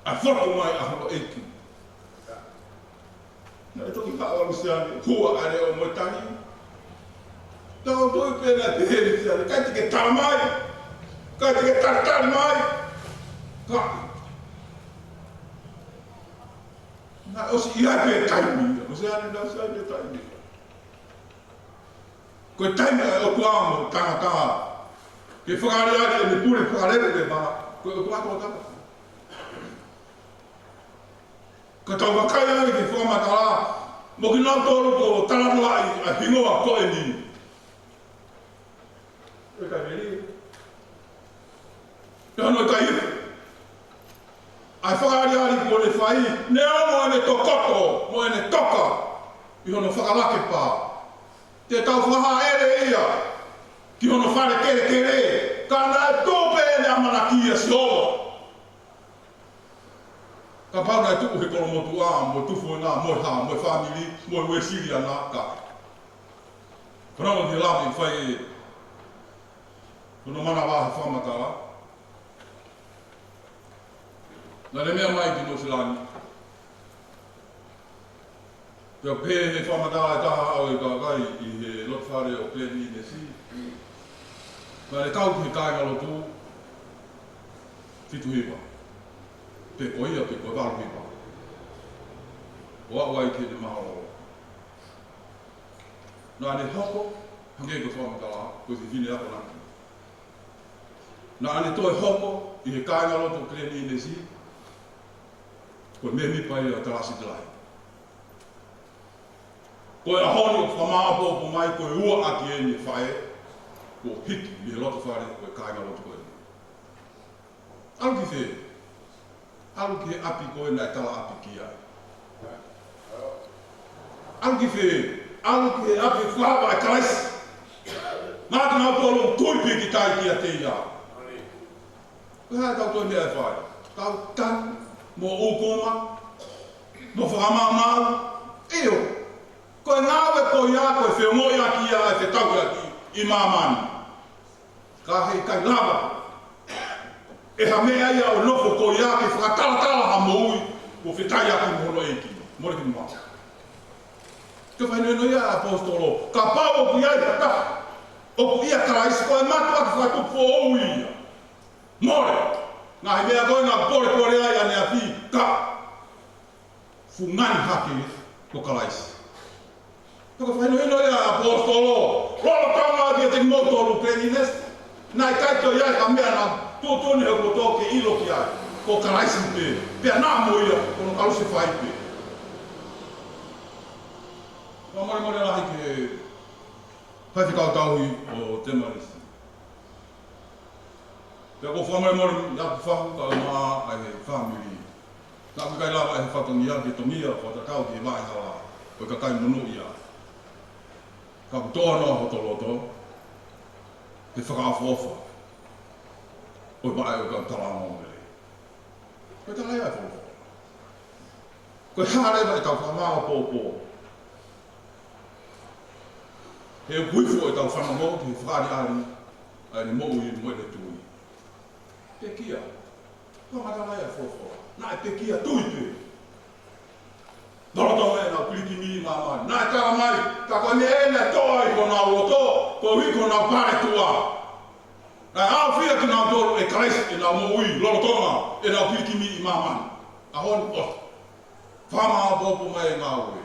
ʻa e fotu mai ʻa hono ʻEiki. Naʻe toki haʻu ʻa Luseane, hua ʻa e leʻo mo e tali. Tau toi pē naʻe pehē ʻe Luseane, ʻikai te ke tala mai, ʻikai te ke talitali mai. Ka, naʻe ʻosi ʻi ai pē taimi, Luseane naʻe ʻosi ʻi ai pē taimi. Ko e taimi ʻa e ʻOtua mo e tangata. Ke fakaaliali ʻene pule fakalelei pē pā, ko e ʻOtua ko e tangata. Ka tau vakai ange ki he fakamatala, mo kinautolu kuo talanoaʻi ʻa e hingoa ko eni. ʻIkai melie. Pea hono ʻikai ifo. ʻA e fakaaliali kuo ne fai, neongo ʻene tokoto, mo ʻene toka, ʻi hono fakalake pā. Te tau fakahaʻele ia, ki hono fale kelekele, ka naʻe tuʻu pē ʻene ʻamanaki ʻia Sihova. Kapau naʻe tuʻu he kolomotuʻa, mo e tufuʻanga, mo e hā, mo e fāmili, mo e Uēsiliana, ka. Ka naʻe ʻi he lave fai ʻe, ko hono manava he fakamatala. Naʻa ne meʻa mai ki Nuʻusila ni. Pea pehē he fakamatala ʻe taha ʻa e kakai ʻi he loto fale ʻo Glen Innes. Naʻa ne kau ki he kāingalotu fitu hiva. Pe ko ia, pe ko e valu hiva. ʻO aʻu ai ki heʻene mahalo. Naʻa ne hoko, hangē ko e fakamatala, ko e fefine akonaki. Naʻa ne toe hoko ʻi he kāingalotu ʻo Glen Innes, ko e mēmipa ia ʻo e Kalasi Kalaisi. Ko e ʻaho ni ʻoku fakamāʻopoʻopo mai, ko e ua ʻaki eni e faʻē, kuo hiki mei he loto fale ʻo e kāingalotu ko eni. ʻAlu ki fē? ʻAlu ki he ʻapi ko ē naʻe tala ʻapi ki ai. ʻAlu ki fē? ʻAlu ki he ʻapi ʻoku ava ʻe Kalaisi. Maʻa kinautolu ʻoku tui pīkitai kiate ia. Ko e hā ʻetau toe meʻa ʻe fai? Tau tanu, mo ʻukuma, mo fakamaumau, Ko e ngāue ko ia, ko e feongoʻiʻaki ia ʻa e fetauhiʻaki ʻi māmani. Ka heʻikai lava ʻe ha meʻa ia ʻo nofo ko ia ke fakatalatala ha moʻui kuo fetaiaki mo hono ʻEiki. Mole ki muʻa. Ko e fakahinohino ia ʻa e ʻaposetolo, kapau ʻoku ʻi ai ha taha ʻoku ʻia Kalaisi, ko e mātuʻaki fakatupu foʻou ia. Mole. Ngaahi meʻa ko ē naʻa ku polepole ai ʻaneafi, ka fungani hake ko Kalaisi. Ko e fakahinohino ia ʻa e ʻaposetolo, lolotonga ʻa e kiʻi teki mo tolu peni nes. Naʻe ʻikai toe ʻi ai ha meʻa naʻa tuʻutuʻuni he poto ke ʻilo ki ai. Ko Kalaisi pē, pea naʻa mo ia, ko hono kalusefai pē. Fakamolemole lahi ki he faifekau tauhi ʻo Temalisi. Pea ʻoku ou fakamolemole ʻi he fahu kae ʻumaʻā ʻa e fāmili. Naʻa ku ʻikai lava ʻe he fatongia ke tongia ʻo fakatatau ki he vaʻe hala ʻo e kakai monūʻia. Ka kuo toʻo noa hoto loto he fakaʻofoʻofa ʻo e vaʻe ʻo e kau talaongo lelei. Ko e tala ia ʻa e folofola. Ko e hā leva ʻetau fakamāopoopo? He ʻoku hifo ʻetau fanongo ki he fakaʻaliʻali ʻa ʻene moʻui mo ʻene tui. Pekia. Ko e matala ia ʻa e folofola. Naʻe pekia, tui pē. Lolotonga ʻenau pilikimi ʻi māmani. Naʻe tala mai, ka ko e meʻa ē naʻe toʻo ai honau loto, koeʻuhi ko honau paletuʻa. Naʻe ʻaofia kinautolu ʻe Kalaisi ʻi heʻenau moʻui lolotonga ʻenau pilikimi ʻi māmani. ʻAho ni ʻosi. Fakamāopoopo mai e ngāue.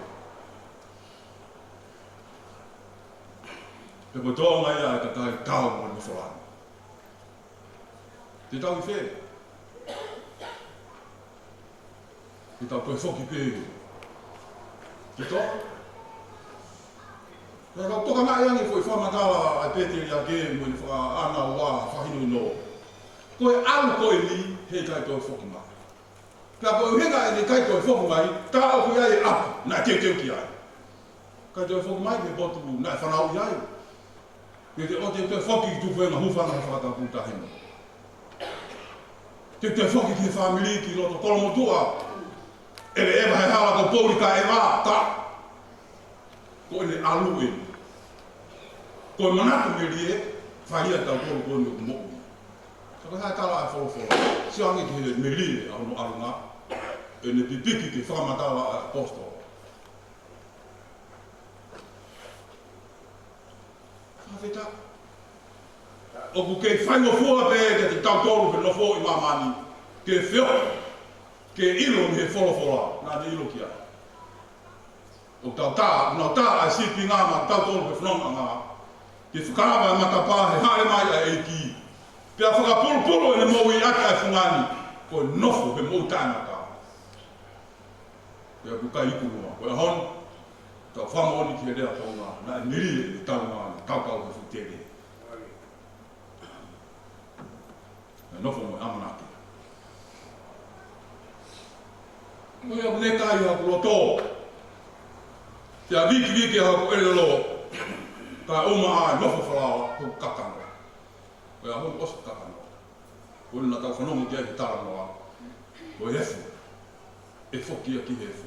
Pea ko e tōʻonga ia ʻa e kakai tau mo e nofola ni. Te tau ʻi fē? Te tau toe foki pē ki Tonga? Pea ka u tokangaʻi ange foʻi fakamatala ʻa e pēteliake mo ʻene fakaʻānaua fakahinohino. Ko e ʻalu ko eni heʻikai toe foki mai. Pea ko e ʻuhinga ʻene ʻikai toe foki mai, tā ʻoku ʻi ai e ʻapi naʻe teuteu ki ai. ʻIkai toe foki mai ki he potu naʻe fanauʻi ai. Pea te u toe foki ki tuʻu fenga hūfanga he fakatapu tahi mo. Te u toe foki ki he fāmili ki loto Kolomotuʻa. ʻEveʻeva he hala ko Pouli kae ʻeva, ka ko ʻene ʻalu ē. Ko e manatu melie, fai ia ʻe tautolu ko eni ʻoku moʻui. Ka ko e hā e tala ʻa e folofola? Sio ange ki he melie ʻa hono ʻalunga, ʻene pipiki ke fakamatala ʻa e ʻaposetolo. Fakafetaʻi. ʻOku kei faingofua pē kiate kitautolu he nofo ʻi māmani ke feohi, ke ʻilo mei he folofola naʻa ne ʻilo ki ai. ʻOku tau tā, ʻoku nau tā ʻa e sīpinga maʻatautolu he fonongaʻanga, ke fakaava e matapā he Hāʻele Mai ʻa e ʻEiki, pea fakapulupulu ʻene moʻui ʻaki ʻa e fungani, ko e nofo he moʻui taʻengata. Pea ʻoku ʻikai iku noa. Ko e ʻaho ni, tau fakamoʻoni ki he lea Tonga, naʻe melie ʻene taunga, naʻe kaukau he fuʻu tele. Naʻe nofo mo e ʻamanaki. Mo ia ʻoku ne kai haku loto. Pea vikiviki haku ʻelelo. Kae ʻumaʻā e nofo falaoa, ko e kakano. Ko e ʻaho ni ʻosi kakano. Ko eni naʻa tau fanongo ki ai he talanoa. Ko e efu. ʻE foki ia ki he efu.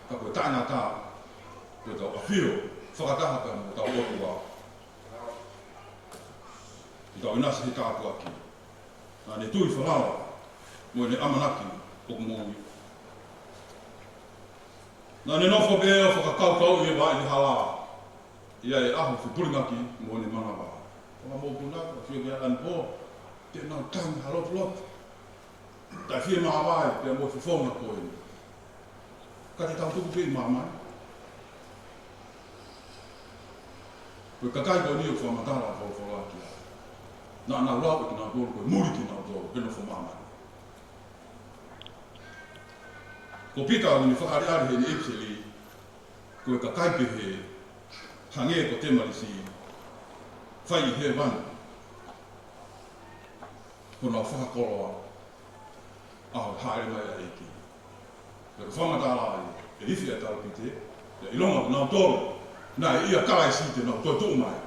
Ka ko e taʻengata, ko ʻetau ʻafio fakataha pea mo hotau ʻOtua. ʻI heʻetau ʻinasi he tāpuaki. Naʻa ne tui falaoa, mo ʻene ʻamanaki ʻoku moʻui. Naʻa ne nofo pē ʻo fakakaukauʻi e vaʻe hala. ʻI ai e ʻaho fepulingaki mo ʻene manava. Ko e mokopuna, ko e fio ki ai ʻanepō, te nau tangi ha lotoloto. Taʻe fiemāvae pea mo e fofonga ko eni. Ka te tau tuku pē ʻi māmani. Ko e kakai ko eni ʻoku fakamatala ʻa e folofola ki ai. Naʻa nau lau ʻe kinautolu ko e muli kinautolu he nofo māmani. Ko Pita ʻoku ne fakaʻaliʻali heʻene ʻipiseli, ko e kakai pehē, hangē ko Temalisi, fai ʻi hēvani. Ko honau fakakoloa ʻa e Hāʻele Mai ʻa e ʻEiki. Pea ko e fakamatala ai, ʻe ifi ʻa e talupite, pea ʻilonga kinautolu naʻe ʻia Kalaisi te nau toetuʻu mai.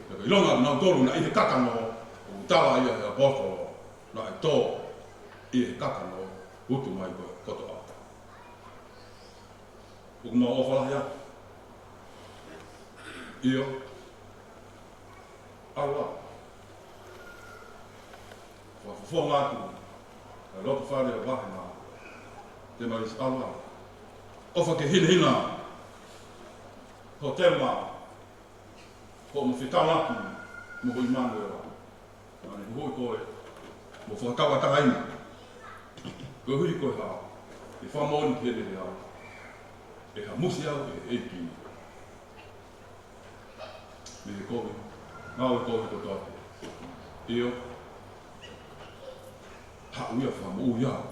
Pea ko e ʻilonga kinautolu naʻe ʻi he kakano, ʻoku tala ia ʻe he ʻaposetolo, naʻe tō ʻi he kakano, utu mai ko e kotoa. ʻOku mau ʻofa lahi atu. ʻIo. ʻAlu ā. Fakafofonga atu ʻa e loto fale ʻo e vahe na. Temalisi, ʻalu ā. ʻOfa ke hinehina ho tēma. Ko mo fekauʻaki mo ho ʻImanuela. Naʻa ne huhuʻi koe mo fakatauʻatāina. Koeʻuhi ko e hā? ʻE fakamoʻoni ki heʻene leʻo, ʻe hamusi au ʻe he ʻEiki mei he kovi, ngāue kovi kotoa pē. ʻIo, haʻu ia ʻo fakamoʻui au.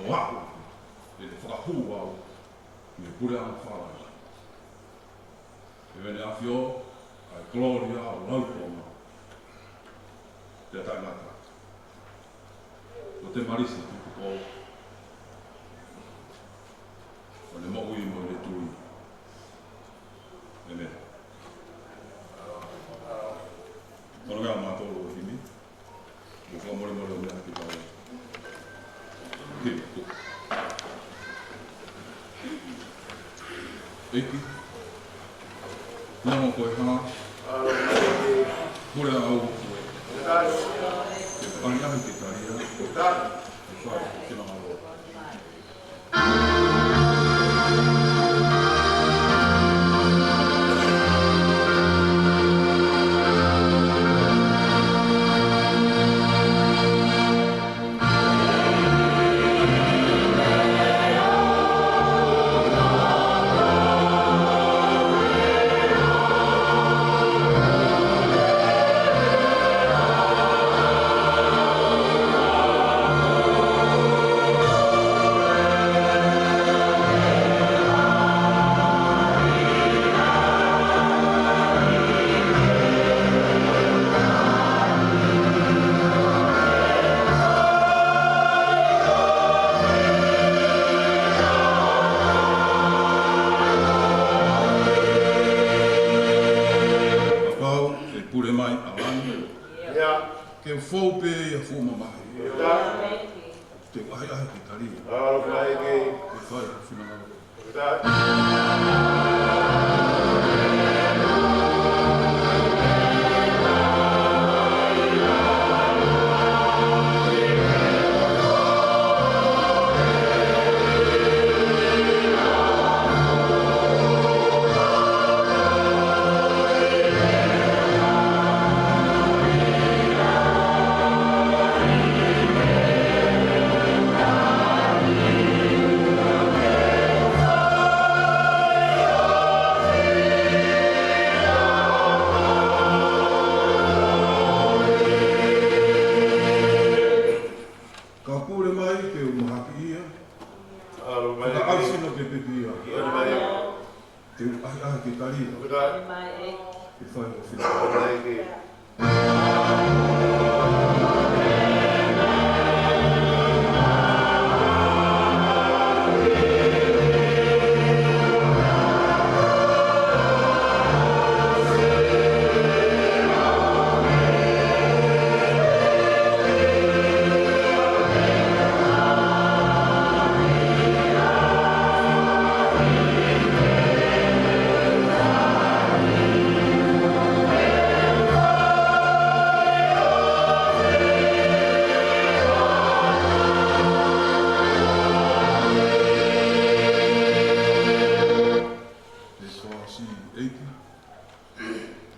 ʻO aʻu ʻene fakahū au mei he puleʻanga fālani. ʻE Vene ʻAfio, ʻa e kolōlia ʻo lautonga pea taʻengata. Ko Temalisi Tutupo, ʻo ne moʻui mo ne tui. ʻĒmeni. Ko hono ngaahi mātolu ʻo e himi. Mo fakamolemole ʻo meʻa ki tau. Himi. ʻEiki, neongo ko e hā, pule au ʻoku ʻe. Ke ʻahiʻahi ke talia. Ke fai ho finangalo. Kapau ʻe pule mai ʻa langi, ke fou pē ia fuʻu mamahi. Te u ʻahiʻahi ke talia. Ke fai ho finangalo. Ka pule mai ke u mahaki ia. Fakaʻau sino ke pekia. Te u ʻahiʻahi ke talia. Ke fai ho finangalo.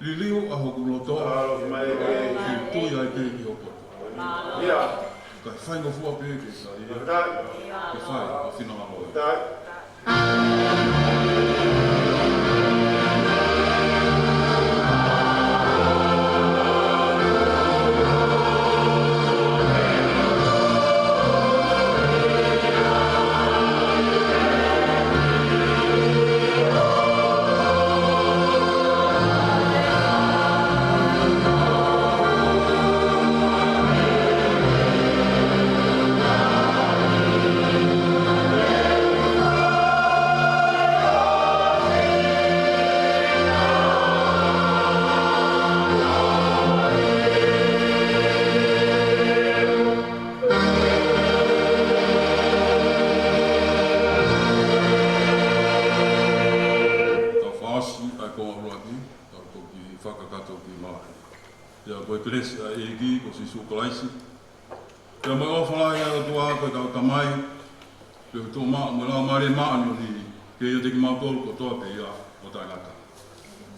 Liliu ʻa hoku loto. Ke u tui ai pē ki ho poto. Kae faingofua pē ke talia. Ke fai ho finangalo. Kelesi ʻa e ʻEiki ko Sīsū Kalaisi, pea mo e ʻofa lahi ʻa e ʻOtua ko e kau Tamai, pea mo e Tuʻa mo e Laumālie Māʻoniʻoni, ke ʻiate kimautolu kotoa pē ia ʻo taʻengata.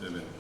ʻĒmeni.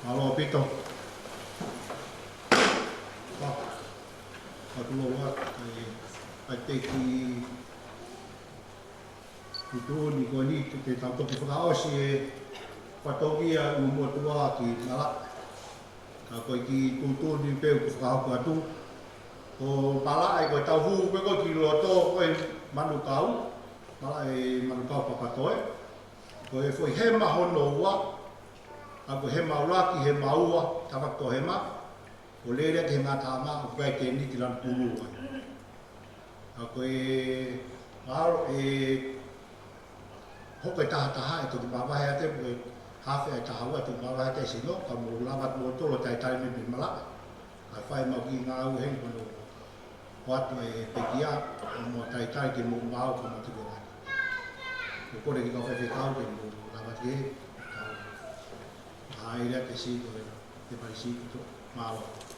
Mālō ʻaupito. Pea, pea ʻoku ou ʻoatu e, ʻa e kiʻi tuʻutuʻuni ko eni ke tau toki fakaʻosi e fatongia ʻo e motuʻa ki Malaʻe. Ka ko e kiʻi tuʻutuʻuni pē ʻoku fakahoko atu. Ko Malaʻe ko e tau hū pē ko ē ki loto ko e Manukau, Malaʻe Manukau Papatoe. Ko e foʻi hema hono ua, ʻa ia ko e hema ʻuluaki, hema ua, tavako hema, ʻo lele ki he ngataʻanga, ʻoku ʻikai ke niti lanu pulu ai. ʻA ia ko e mahalo ʻe hoko e taha taha ʻe toki mavahe atu, ko e hafe ʻa e taha ua ʻe toki mavahe atu e sino, ka mou lava atu moutolu ʻo talitali mei Malaʻe. Kae fai mau kiʻi ngāue heni ko eni ʻo ʻoatu e pekia, ʻo mou talitali ke mou maʻu ko mou tuku ai. ʻOku ou kole ki he kau faifekau ke mou lava atu ke, kau, ʻa ia ke sio ko e, ke pali sio ko e mālō.